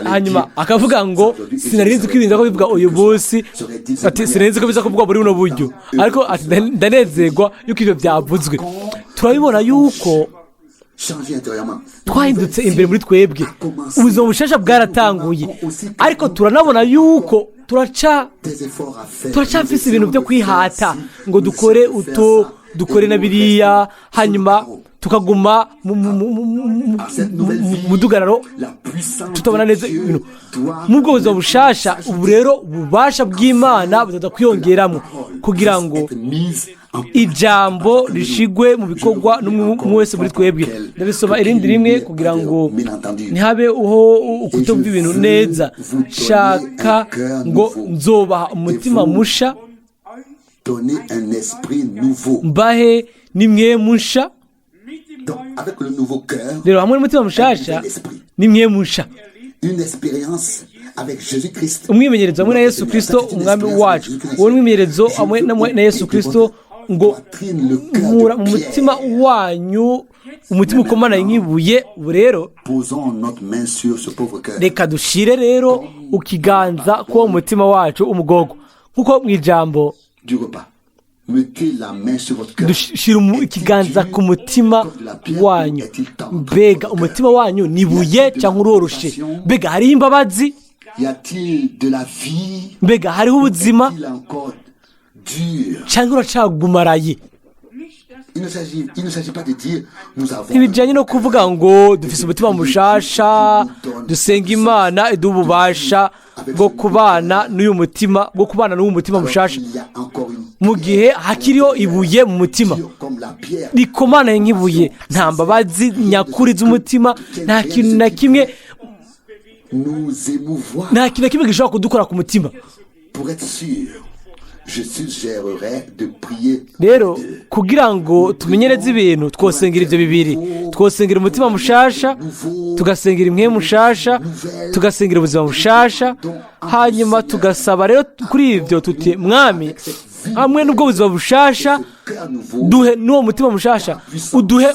Hanyuma akavuga ngo sinari nzi ko ibintu ko bivuga uyu munsi, ati sinari nzi ko biza kuvugwa muri buno buryo, ariko ati ndanezerwa yuko ibyo byavuzwe. Turabibona yuko Changer intérieurement. Twahindutse imbere muri twebwe, ubuzima bushasha bwaratanguye, ariko turanabona yuko turaca Des efforts à faire. turacyafise ibintu byo kwihata ngo dukore uto, dukore na biriya, hanyuma tukaguma mu mudugararo, La puissance tutabona neza de Dieu ibintu. doit Mu bwo buzima bushasha ubu rero, ububasha bw'Imana buzaza kwiyongeramo kugira ngo être mise en ijambo rishigwe mu bikorwa n'umwe wese muri twebwe. Ndabisoma irindi rimwe kugira ngo ntihabe uho ukutumva ibintu neza. Shaka ngo nzobaha umutima musha, donner un esprit nouveau. Mbahe n'impwemu nsha. Donc, avec le nouveau cœur, Rero hamwe n'umutima mushasha n'impwemu nsha, une expérience avec Jésus-Christ. Umwimenyerezo hamwe na Yesu Kirisito umwami wacu. Uwo mwimenyerezo hamwe na Yesu Kirisito, ngo nkura mu mutima wanyu umutima ukomana nk'ibuye. Ubu rero Posons notre main sur ce pauvre cœur. reka dushire rero ukiganza k'uwo mutima wacu umugogo, nk'uko mu ijambo Du repas. Mettez la main sur votre cœur. Dushira ikiganza ku mutima wanyu. Mbega umutima wanyu ni ibuye cyangwa uroroshe? Mbega hariho imbabazi? Y a-t-il de la vie? Mbega hariho ubuzima Est-il encore dur? cyangwa uracagumaraye? Il ne s'agit pas de dire nous avons. Ntibijyanye no kuvuga ngo dufise umutima mushasha, dusenga Imana iduha ububasha bwo kubana n'uyu mutima, bwo kubana n'uyu mutima Alors mushasha, qu'il y a encore une mu gihe hakiriho ibuye mu mutima dure comme la pierre. rikomanaye nk'ibuye, nta mbabazi nyakuri z'umutima, nta kintu na kimwe, Nous émouvoir. nta kintu na kimwe gishobora kudukora ku mutima. Pour être sûr, je suggérerais de prier. Rero kugira ngo tumenyereze ibintu, twosengera ibyo bibiri: twosengera umutima mushasha, tugasengera impwemu mushasha, tugasengera ubuzima bushasha, hanyuma tugasaba rero kuri ibyo tuti: mwami, hamwe n'ubwo buzima bushasha, Cœur nouveau. duhe n'uwo mutima mushasha, uduhe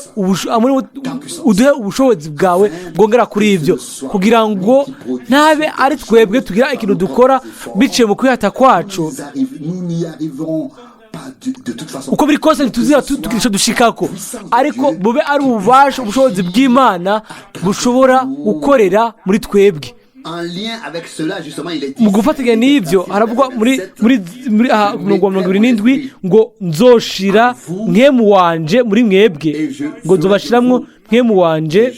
ubushobozi bwawe bwongera kuri ibyo, kugira ngo ntabe ari twebwe tugira ikintu dukora biciye mu kwihata kwacu. Nous n'y arriverons pas de toute façon. Uko biri kose ntituzira tugira icyo dushikako, ariko bube ari ububasha, ubushobozi bw'Imana bushobora gukorera muri twebwe. En lien avec cela, justement, il est dit. Mu gufatanya n'ibyo haravugwa muri aha ku murongo wa 77 ngo nzoshira mpwemu wanje muri mwebwe, ngo nzobashiramwo mpwemu wanje,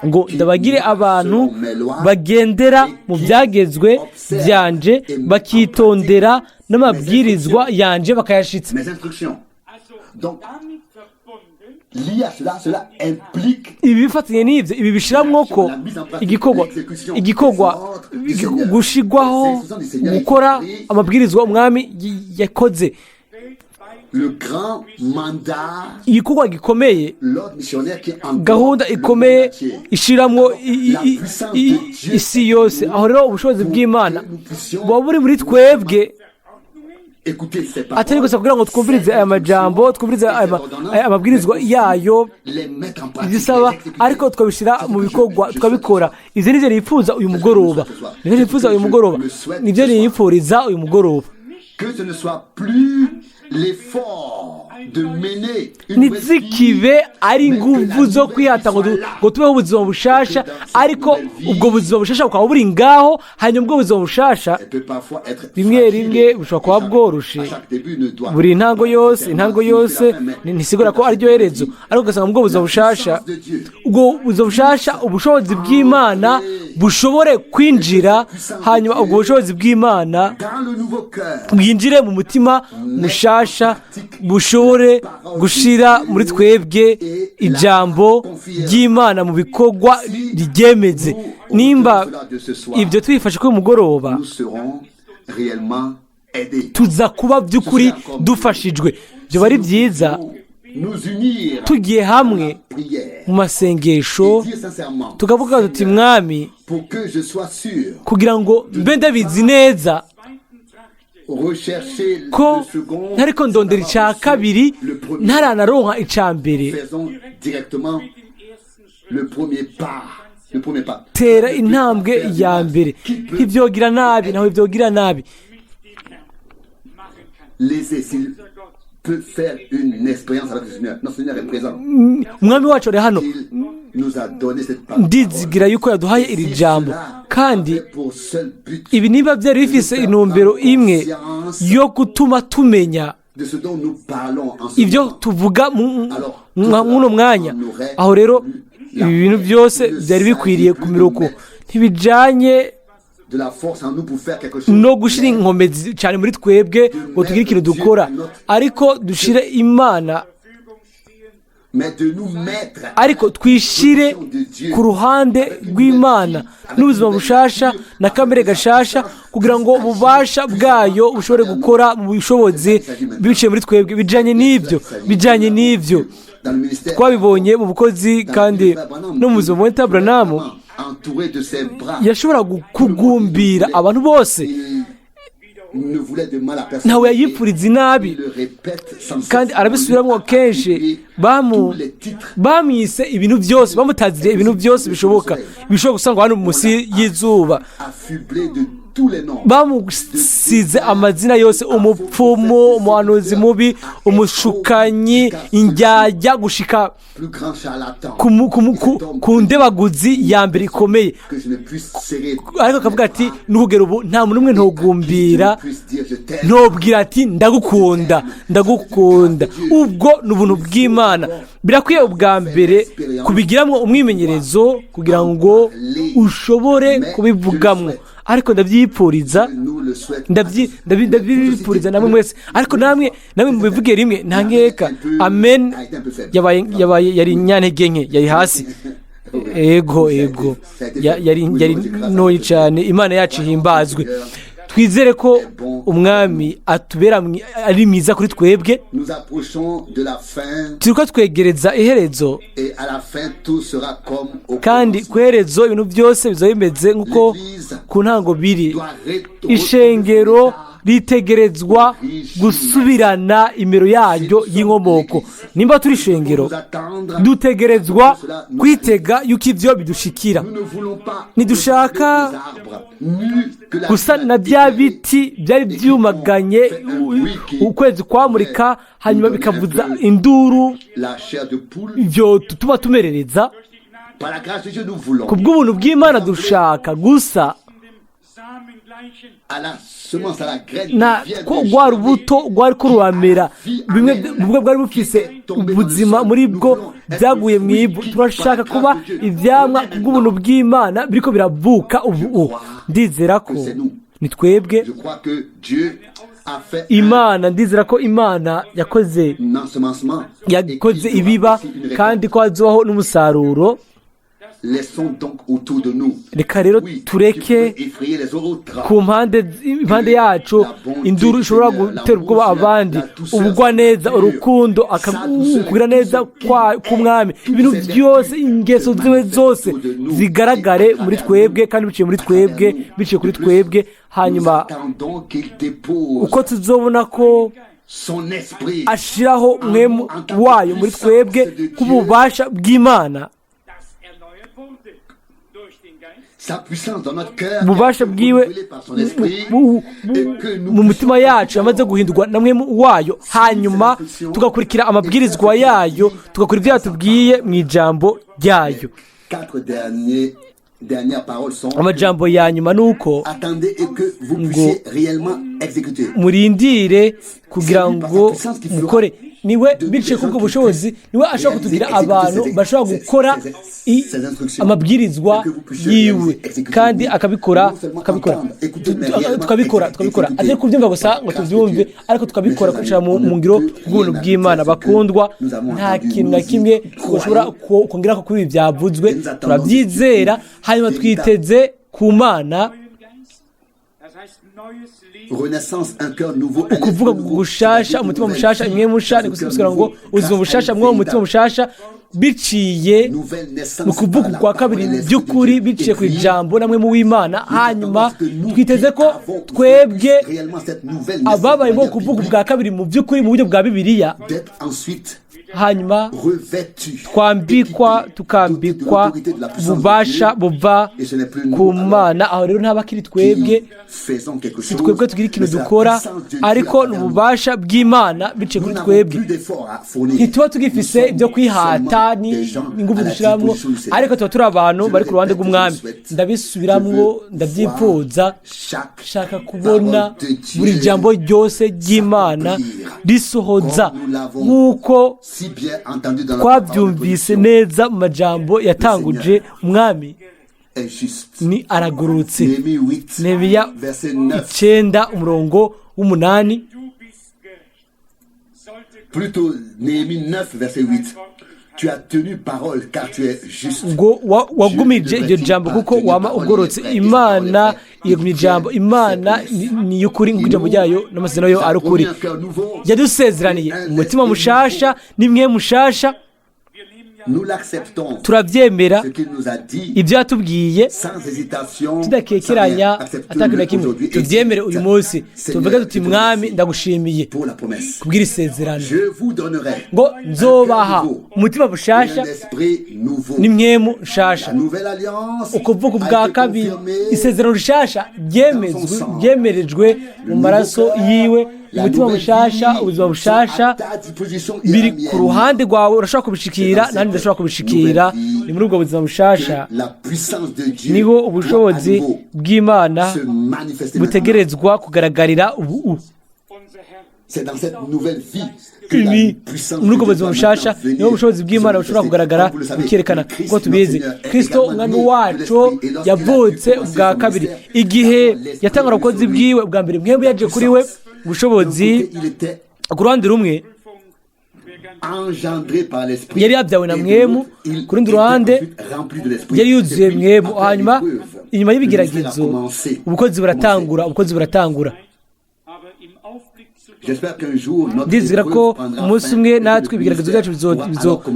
ngo ndabagire abantu bagendera mu byagezwe byanje, bakitondera n'amabwirizwa yanje bakayashitsa. Mes instructions. Donc, lié à cela, cela implique Ibi bifatanye n'ibyo, ibi bishiramwo ko igikorwa gushigwaho, gukora amabwirizwa umwami yakoze. Le grand mandat, Igikorwa gikomeye, l'ordre missionnaire qui englobe gahunda le ikomeye monde entier. ishiramwo isi yose. Aho rero ubushobozi bw'Imana buba buri muri twebwe, Écoutez ces paroles, atari gusa kugira ngo twumvirize aya majambo, twumvirize aya mabwirizwa yayo, les mettre en pratique, izisaba, les exécuter. ariko tukabishyira mu bikorwa, tukabikora. Izi ni byo nifuza uyu mugoroba, nibyo nifuza uyu mugoroba, nibyo niyifuriza uyu mugoroba. Que ce ne soit plus l'effort de mener une nouvelle vie, Ntizikibe ari inguvu zo kwihata ngo tubeho ubuzima bushasha, ariko ubwo buzima bushasha bukaba buri ngaho. Hanyuma ubwo buzima bushasha elle peut parfois être rimwe fragile. rimwe bushobora kuba bworoshe. À chaque début ne doit Buri ntango yose, intango yose ntisigura ko ariryo herezo, ariko ugasanga ubwo buzima bushasha, ubwo buzima bushasha, ubushobozi bw'Imana bushobore kwinjira, hanyuma ubwo bushobozi bw'Imana dans le nouveau cœur bwinjire mu mutima mushasha, bushobore gushira muri twebwe ijambo ry'Imana mu bikorwa, riryemeze. Nimba retenons cela de ce soir, ibyo tubifashe kuri uyu mugoroba, nous serons réellement aidés. Tuza kuba by'ukuri dufashijwe. Byoba ari byiza Nous unir tugiye hamwe prière mu masengesho, et dire sincèrement, tukavuga tuti: "Mwami, pour que je sois sûr, kugira ngo mbe ndabizi neza rechercher ko le second, ntariko ndondera icya kabiri le premier, ntaranaronka icya mbere." Faisons directement le premier pas. Le premier pas. Tera intambwe ya mbere. Ntibyogira nabi, ntawe byogira nabi. Laissez s'il peut faire une expérience avec le Seigneur. Notre Seigneur est présent. Umwami wacu ari hano. Il nous a donné cette parole. Ndizigira yuko yaduhaye iri jambo, kandi Pour seul but ibi niba byari bifise intumbero imwe yo gutuma tumenya de ce dont nous parlons en ce ibyo moment. Tuvuga mw'uno mwanya, aho rero ibi bintu byose byari bikwiriye kumera uko. Ntibijyanye De la force en nous pour faire quelque chose. No gushyira inkomezi cyane muri twebwe ngo tugire ikintu dukora, ariko dushyire Imana, Mais de nous mettre ariko twishire ku ruhande rw'Imana n'ubuzima bushasha na kamere gashasha, kugira ngo ububasha bwayo bushobore gukora mu bushobozi biciye muri twebwe. Bijyanye n'ibyo, bijyanye n'ibyo dans le ministère. Twabibonye mu bukozi kandi no mu buzima bwa Branham. Entouré de ses bras. Yashobora kugumbira abantu bose. Il ne voulait de mal à personne. Ntawe yayipfuriza inabi. Il le répète sans cesse. Kandi arabisubiramo kenshi. Tous les titres. Bamwise ibintu byose, bamutaziriye ibintu byose bishoboka, bishobora gusangwa hano munsi y'izuba. Affublé de tous les noms. Bamusize amazina yose: umupfumu, umuhanuzi mubi, umushukanyi, indyarya, gushika Plus grand charlatan. ku ndebaguzi ya mbere ikomeye. Que je ne puisse serrer. Ariko akavuga ati: "N'ukugera ubu nta muntu n'umwe ntogumbira, Je ne puisse dire je t'aime. Ntobwira ati ndagukunda, ndagukunda." Ubwo ni ubuntu bw'Imana. Birakwiye ubwa mbere kubigiramo umwimenyerezo kugira ngo ushobore kubivugamwo, ariko ndabyipfuriza. Nous le souhaitons. Ndabyipfuriza namwe mwese, ariko namwe mubivuge rimwe, nta nkeka. Amen yabaye yari inyantege nke, yari hasi. Ego, yari ntoyi cyane. Imana yacu ihimbazwe. Twizere ko Umwami atubera ari mwiza kuri twebwe. Nous approchons de la fin Turi ko twegereza iherezo, et à la fin tout sera comme au kandi commencement. ku iherezo ibintu byose bizaba bimeze nk'uko ku ntango biri. Doit Ishengero ritegerezwa gusubirana imero yaryo y'inkomoko. Nimba turi ishengero, nous attendre. Dutegerezwa kwitega yuko ibyo bidushikira. Nous ne voulons pas Ntidushaka ressembler aux arbres nus que la gusa na bya biti byari byumaganye, ukwezi kwamurika hanyuma bikavuza induru, la chair de poule. Ibyo tuba tumerereza. Par la grâce de Dieu, nous voulons Ku bw'ubuntu bw'Imana dushaka gusa Samen gleichen. À la semence, à la graine na qui vient ko de rwa germer, rubuto rwari ko ruramera, bimwe bumwe bwari bufise ubuzima muri bwo, byaguye mu ivu. Turashaka kuba ibyamwa kubw'ubuntu bw'Imana biriko biravuka ubu. Ndizera ko ni twebwe. Je crois que Dieu a fait Imana, ndizera ko Imana yakoze un ensemencement et yakoze qu'il y aura ibiba, aussi une récolte. Kandi ko hazobaho n'umusaruro. Laissons donc autour de nous, Reka rero oui, qui tureke pourrait effrayer les autres. ku mpande, impande yacu, induru ishobora gutera ubwoba abandi, ubugwaneza, urukundo, kugira neza k'Umwami, ibintu byose, ingeso ziwe zose zigaragare muri twebwe kandi biciye muri twebwe, biciye kuri twebwe. Hanyuma Nous attendons qu'il dépose uko tuzobona ko son esprit ashiraho mpwemu wayo muri twebwe k'ububasha bw'Imana, Das erneuert wurde durch den Geist. Sa puissance dans notre cœur, ububasha bwiwe renouvelé par son esprit, et que nous mu mitima yacu yamaze guhindurwa na mpwemu wayo, hanyuma tugakurikira amabwirizwa yayo, tugakora ibyo yatubwiye mu ijambo ryayo. Quatre dernières paroles sont: Amajambo ya nyuma ni uko attendez et que vous puissiez réellement exécuter. murindire kugira ngo mukore. Niwe biciye kuri ubwo bushobozi, niwe ashobora kutugira abantu bashobora gukora amabwirizwa yiwe, kandi akabikora, akabikora, tukabikora, tukabikora, atari kubyumva gusa ngo tubyumve, ariko tukabikora kwicara mu ngiro bw'ubuntu bw'Imana. Bakundwa, nta kintu na kimwe ushobora kongera kuri ibi byavuzwe. Turabyizera, hanyuma twiteze ku Mana ukuvuga gushasha, umutima mushasha, imwe musha, ni gusigasira ngo ubuzima bushasha, mwe umutima mushasha, biciye mu kuvuga kwa kabiri by'ukuri, biciye ku ijambo namwe mu w'Imana. Hanyuma twiteze ko twebwe ababaye bo kuvuga ubwa kabiri mu by'ukuri mu buryo bwa Bibiliya, hanyuma twambikwa, tukambikwa ububasha buva ku Mana. Aho rero ntabakiri twebwe, si twebwe tugira ikintu dukora, ariko ni ububasha bw'Imana biciye kuri twebwe. Ntituba tugifise ibyo kwihata n'ingufu dushyiramo, ariko tuba turi abantu bari ku ruhande rw'Umwami. Ndabisubiramwo, ndabyipfuza, shaka kubona buri jambo ryose ry'Imana risohoza nk'uko twabyumvise neza mu majambo yatanguje. Umwami ni aragurutse. Nehemiya 9 umurongo 8. Ngo wagumije iryo jambo kuko wama ugorotse. Imana yagumye ijambo. Imana ni y'ukuri, nk'uko ijambo ryayo n'amasezerano yo ari ukuri. Yadusezeraniye umutima mushasha n'imwe mushasha, turabyemera ibyo yatubwiye tudakekeranya atakintu na kimwe. Tubyemere uyu munsi, tuvuge tuti: Mwami, ndagushimiye kubwira isezerano ngo nzobaha umutima bushasha n'imwemu nshasha. Ukuvuga ubwa kabiri, isezerano rishasha ryemerejwe mu maraso yiwe. Umutima mushasha, ubuzima bushasha biri ku ruhande rwawe, urashobora kubishikira, nandi ndashobora kubishikira. Ni muri ubwo buzima bushasha niho ubushobozi bw'Imana butegerezwa kugaragarira ubu. Muri ubwo buzima bushasha niho ubushobozi bw'Imana bushobora kugaragara, bukerekana. Kuko tubizi, Kristo Umwami wacu yavutse ubwa kabiri. Igihe yatangara ubukozi bwiwe bwa mbere, mwebwe yaje kuri we ubushobozi. Ku ruhande rumwe yari yabyawe na mwemu, ku rundi ruhande yari yuzuye mwemu. Hanyuma inyuma y'ibigeragezo ubukozi buratangura, ubukozi buratangura. Ndizera ko umunsi umwe natwe ibigeragezo byacu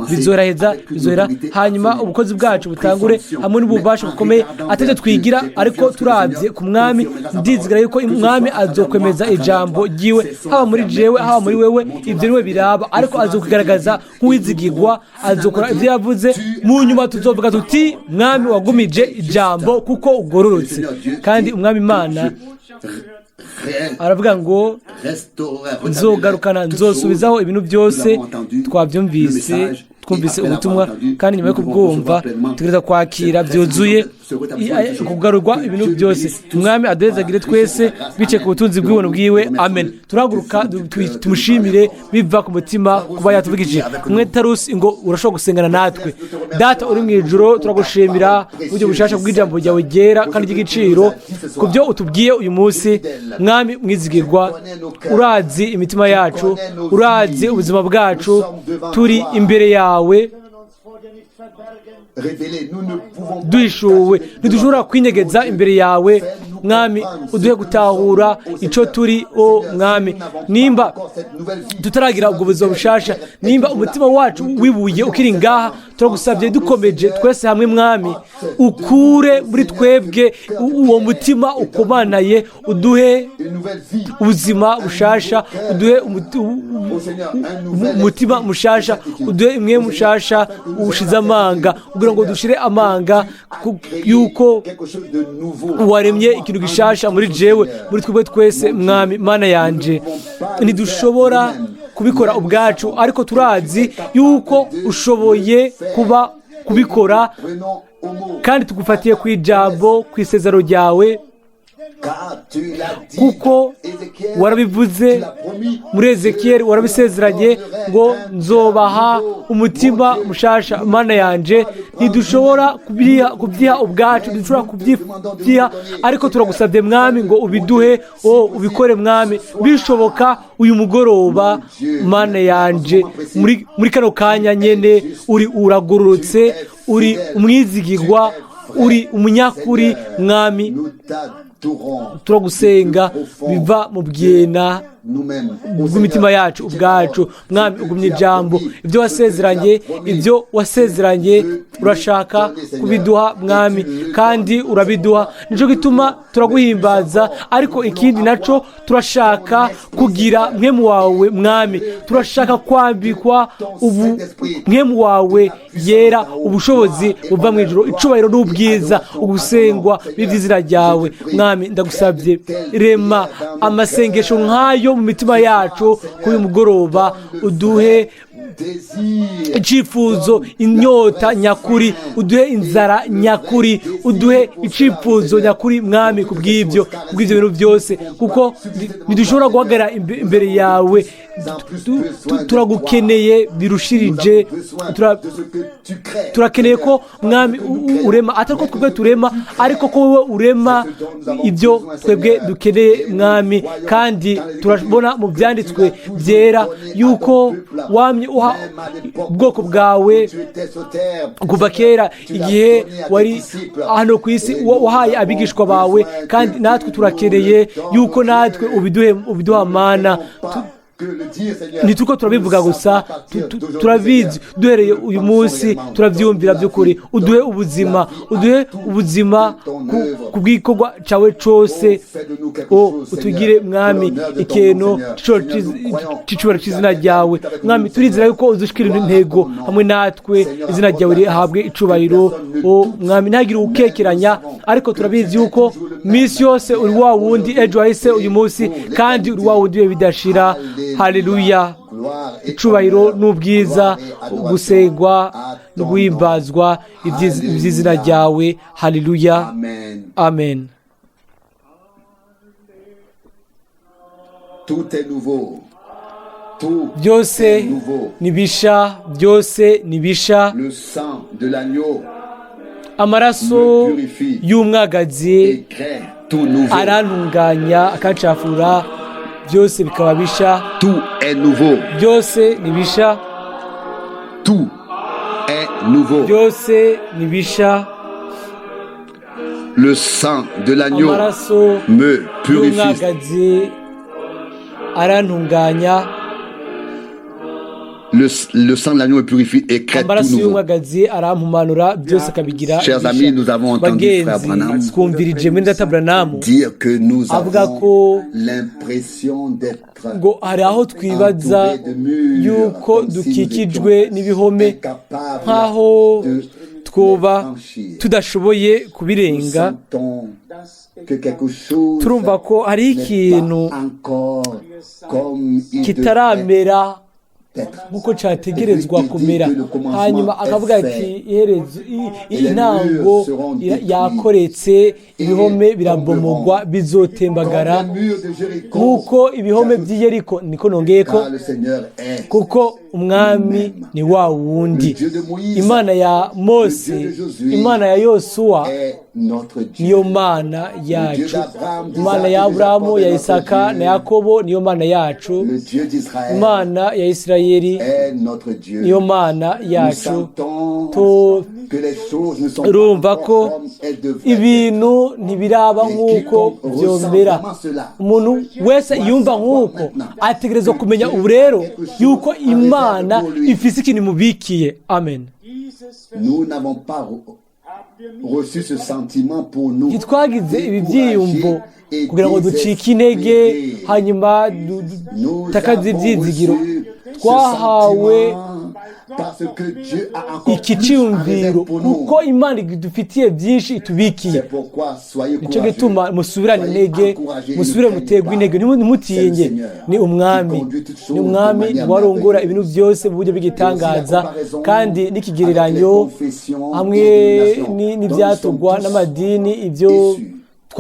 bizoraheza, bizohera, hanyuma ubukozi bwacu butangure hamwe n'ububasha bukomeye, atacyo twigira ariko turabye ku Mwami. Ndizera yuko Umwami azokwemeza ijambo ryiwe, haba muri jewe, haba muri wewe, ibyo niwe biraba, ariko azokugaragaza nk'uwizigirwa, azokora ibyo yavuze. Mu nyuma tuzovuga tuti: Mwami, wagumije ijambo kuko ugororotse. Kandi Umwami Imana aravuga ngo nzogarukana, nzosubizaho ibintu byose. Twabyumvise, twumvise ubutumwa, kandi nyuma yo kubwumva tugereza kwakira byuzuye kugarurwa ibintu byose. Umwami aduhezagire twese bicaye ku butunzi bw'ubuntu bwiwe. Amen. Turahaguruka tumushimire biva ku mutima kuba yatuvugije. Mwe Tarusi ngo urashobora gusengana natwe. Data uri mu ijuru, turagushimira uburyo bushasha bw'ijambo ryawe ryera kandi ry'igiciro, ku byo utubwiye uyu munsi. Mwami mwizigirwa, urazi imitima yacu, urazi ubuzima bwacu, turi imbere yawe duhishuwe, ntidushobora kwinyegeza imbere yawe. Mwami, uduhe gutahura icyo turi, o Mwami. Nimba tutaragira ubwo buzima bushasha, nimba umutima wacu wibuye ukiri ngaha, turagusabye dukomeje twese hamwe, Mwami, ukure muri twebwe uwo mutima ukomanaye, uduhe ubuzima bushasha, uduhe umutima mushasha, uduhe imwe mushasha ushize amanga, kugira ngo dushire amanga yuko waremye ikintu gishasha muri jewe, muri twebwe twese. Mwami Mana yanje, ntidushobora kubikora ubwacu, ariko turazi yuko ushoboye kuba kubikora, kandi tugufatiye ku ijambo, ku isezerano ryawe. Kuko warabivuze muri Ezekiyeli, warabisezeranye ngo nzobaha umutima mushasha. Mana yanje, ntidushobora kubyiha ubwacu, ntidushobora kubyiha, ariko turagusabye Mwami ngo ubiduhe, o ubikore Mwami, bishoboka uyu mugoroba. Mana yanje, muri kano kanya nyene uri uragororotse, uri umwizigirwa, uri umunyakuri Mwami. Turagusenga biva mu bwena bw'imitima yacu ubwacu. Mwami, ugumye ijambo, ibyo wasezeranye, ibyo wasezeranye urashaka kubiduha Mwami, kandi urabiduha. Nicyo gituma turaguhimbaza. Ariko ikindi naco, turashaka kugira mpwemu wawe Mwami, turashaka kwambikwa ubu mpwemu wawe yera, ubushobozi buva mu ijuru, icubahiro n'ubwiza, ugusengwa b'iby'izina ryawe. Mwami, ndagusabye, rema amasengesho nk'ayo mu mitima yacu kuri uyu mugoroba, uduhe icyifuzo, inyota nyakuri, uduhe inzara nyakuri, uduhe icyifuzo nyakuri Mwami, kubw'ibyo bintu byose, kuko ntidushobora guhagarara imbere yawe. Turagukeneye birushirije, turakeneye ko Mwami urema, atari ko twebwe turema, ariko ko wowe urema ibyo twebwe dukeneye Mwami. Kandi turabona mu byanditswe byera yuko wamye uha ubwoko bwawe kuva kera, igihe wari hano ku isi wahaye abigishwa bawe, kandi natwe turakeneye yuko natwe ubiduha Mana. Ntituko turabivuga gusa, turabizi duhereye uyu munsi, turabyumvira by'ukuri. Uduhe ubuzima, uduhe ubuzima ku bw'igikorwa cyawe cyose. Utugire Mwami ikintu cy'icubahiro cy'izina ryawe Mwami. Turizera yuko uzushikira intego hamwe natwe, izina ryawe rihabwe icubahiro. Mwami, ntagire ukekeranya, ariko turabizi yuko minsi yose uri wa wundi, ejo hahise, uyu munsi, kandi uri wa wundi we bidashira. Haleluya! Icubahiro n'ubwiza, gusengwa no guhimbazwa iby'izina ryawe. Haleluya, amen. Byose ni bisha, byose ni bisha. Amaraso y'umwagazi arantunganya, akancafura, byose bikaba bisha. Tout est nouveau. Byose ni bisha. Tout est nouveau. Byose ni bisha. Le sang de l'agneau amaraso me purifie. Y'umwagazi arantunganya. Le sang de l'agneau me purifie et crée tout Amaraso nouveau. y'umwagazi arampumanura, byose akabigira Chers bisha. amis, nous avons entendu frère Bagenzi, Branham twumvirije mwene data Branham dire que nous avuga avons ko l'impression d'être ngo hari aho twibaza entourés de murs, yuko comme si nous dukikijwe étions n'ibihome, incapables nk'aho de twoba les franchir. tudashoboye Nous kubirenga. sentons que quelque chose Turumva ko hari n'est ikintu pas encore comme il devrait kitaramera être. nk'uko cyategerezwa kumera. Hanyuma akavuga ati iherezo, intango yakoretse, ibihome birabomogwa, bizotembagara Comme les murs de Jéricho, nk'uko ibihome by'i Yeriko. Niko nongeye ko car le Seigneur est kuko umwami ni wa wundi. Imana ya Mose, Imana ya Yosuwa est notre Dieu. niyo Mana yacu. Imana ya Aburahamu, ya Isaka na Yakobo niyo Mana yacu. Le Dieu d'Israël Imana ya Isirayeli est notre Dieu. niyo Mana Nous yacu. sentons que les choses ne sont pas Urumva encore ko comme elles devraient être. ibintu ntibiraba nk'uko byomera. Umuntu wese yumva nk'uko ategerezwa kumenya ubu rero yuko Imana ifise ikintu imubikiye. Amen. Dieses Nous n'avons pas reçu ce sentiment pour nous Ntitwagize ibi byiyumvo décourager et kugira ngo ducike intege, désespérer. hanyuma Nous dutakaze avons ibyizigiro. reçu ce Twahawe sentiment parce que Dieu a encore iki plus en réserve cyiyumviro pour nous. kuko Imana idufitiye byinshi itubikiye. C'est pourquoi soyez Nicyo courageux. gituma musubirane Soyez intege, encouragés et musubire ne craignez muterwe pas. intege, C'est le ntimutinye. Seigneur Ni qui umwami, conduit toutes choses ni de umwami manière warongora merveilleuse. ibintu byose mu buryo bw'igitangaza. comparaison Kandi avec n'ikigereranyo les confessions hamwe et dénominations dont n'ibyatugwa nous sommes n'amadini, ibyo issus.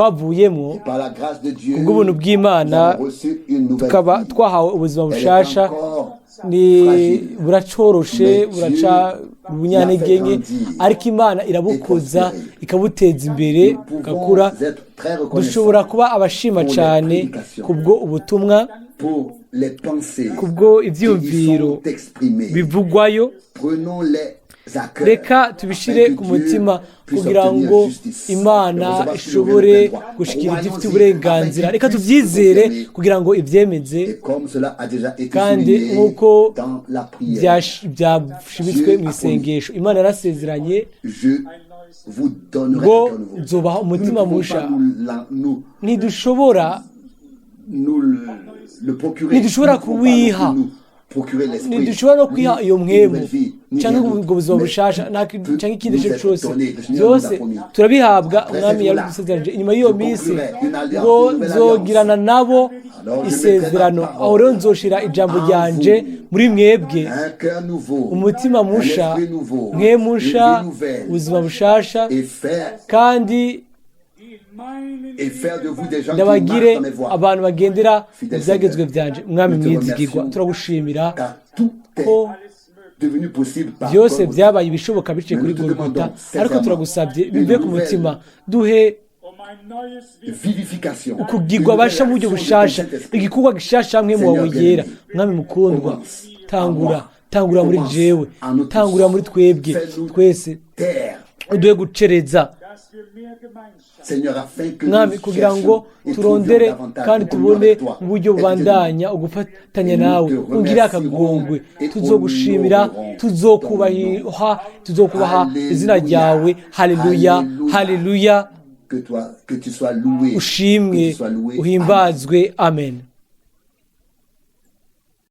Twavuyemo Et par la grâce de Dieu, kubw'ubuntu nous bw'Imana, avons reçu une nouvelle tukaba vie. twahawe ubuzima Elle est bushasha. encore Ni fragile. buracoroshe, Mais Dieu buraca ubunyantege nke, l'a fait grandir ariko Imana irabukuza, et prospérer. ikabuteza imbere, Nous pouvons bugakura. être très Dushobora reconnaissants kuba abashima pour les cyane prédications, kubwo ubutumwa, pour les pensées kubwo qui y ivyiyumviro sont exprimées. bivugwayo. Prenons-les à cœur, Reka tubishire afin que ku Dieu mutima puisse kugira obtenir ngo justice et Imana recevoir sur le ishobore plein droit. gushikira ibyo ifite Croyons-y afin uburenganzira. qu'il Reka puisse tubyizere confirmer. kugira ngo ivyemeze. Et comme cela a déjà été Kandi souligné nk'uko dans la prière, byashibitswe Dieu mu a promis, isengesho, Imana yarasezeranye je vous donnerai ngo un cœur nouveau. nzobaha Nous ne umutima pouvons musha. pas nous, nous, Ntidushobora nous le procurer. Ntidushobora Nous ne pouvons pas kuwiha. non plus nous procurer l'esprit, Ntidushobora no kwiha ni iyo une mpwemu nouvelle vie, ni cyangwa rien ubwo d'autre. buzima Mais bushasha tout peut cyangwa ikindi nous icyo être cyose. donné. Le Seigneur nous Byose a promis. turabihabwa. Après Umwami ces jours-là, yabidusezeranije. Inyuma y'iyo je minsi conclurai une alliance, ngo une nouvelle nzogirana alliance. nabo Alors je mettrai ma isezerano. Aho parole rero nzoshira ijambo en ryanje vous. muri mwebwe, Un cœur nouveau, umutima un musha, esprit nouveau, mwe une musha, vie nouvelle, ubuzima bushasha, et faire, kandi Die in meinen et faire de vous des gens qui ndabagire marchent dans mes voies. abantu bagendera mu Fidèle byagezwe Seigneur, byanje. Mwami nous te mwizigirwa, remercions turagushimira car tout est ko devenu possible par byose Golgotha. byabaye ibishoboka biciye Mais kuri nous te Golgota. demandons Ariko sincèrement turagusabye une bive ku nouvelle mutima, duhe um ein neues Wirken vivification, une ukugirwa nouvelle basha mu buryo action de ton bushasha, Saint-Esprit. igikorwa gishasha hamwe mu wawe Seigneur yera. bien-aimé, Mwami mukundwa, commence en tangura, moi, tangura muri commence jewe, en nous tangura tous. muri twebwe Fais-nous twese, taire, uduhe gucereza, dass wir mehr Gemeinschaft Seigneur, afin que Mwami, nous kugira ngo cherchions et trouvions turondere davantage kandi de communion tubone avec toi mu buryo et de te bubandanya ugufatanya Et nous nawe. te Ungire akagongwe, remercierons et tuzogushimira, honorerons ton nom. tuzokubaha, tuzokubaha izina Alléluia. ryawe. Haleluya, Alléluia. haleluya. Que toi, que tu sois loué, que Ushimwe, tu sois loué. Amen. uhimbazwe. Amen.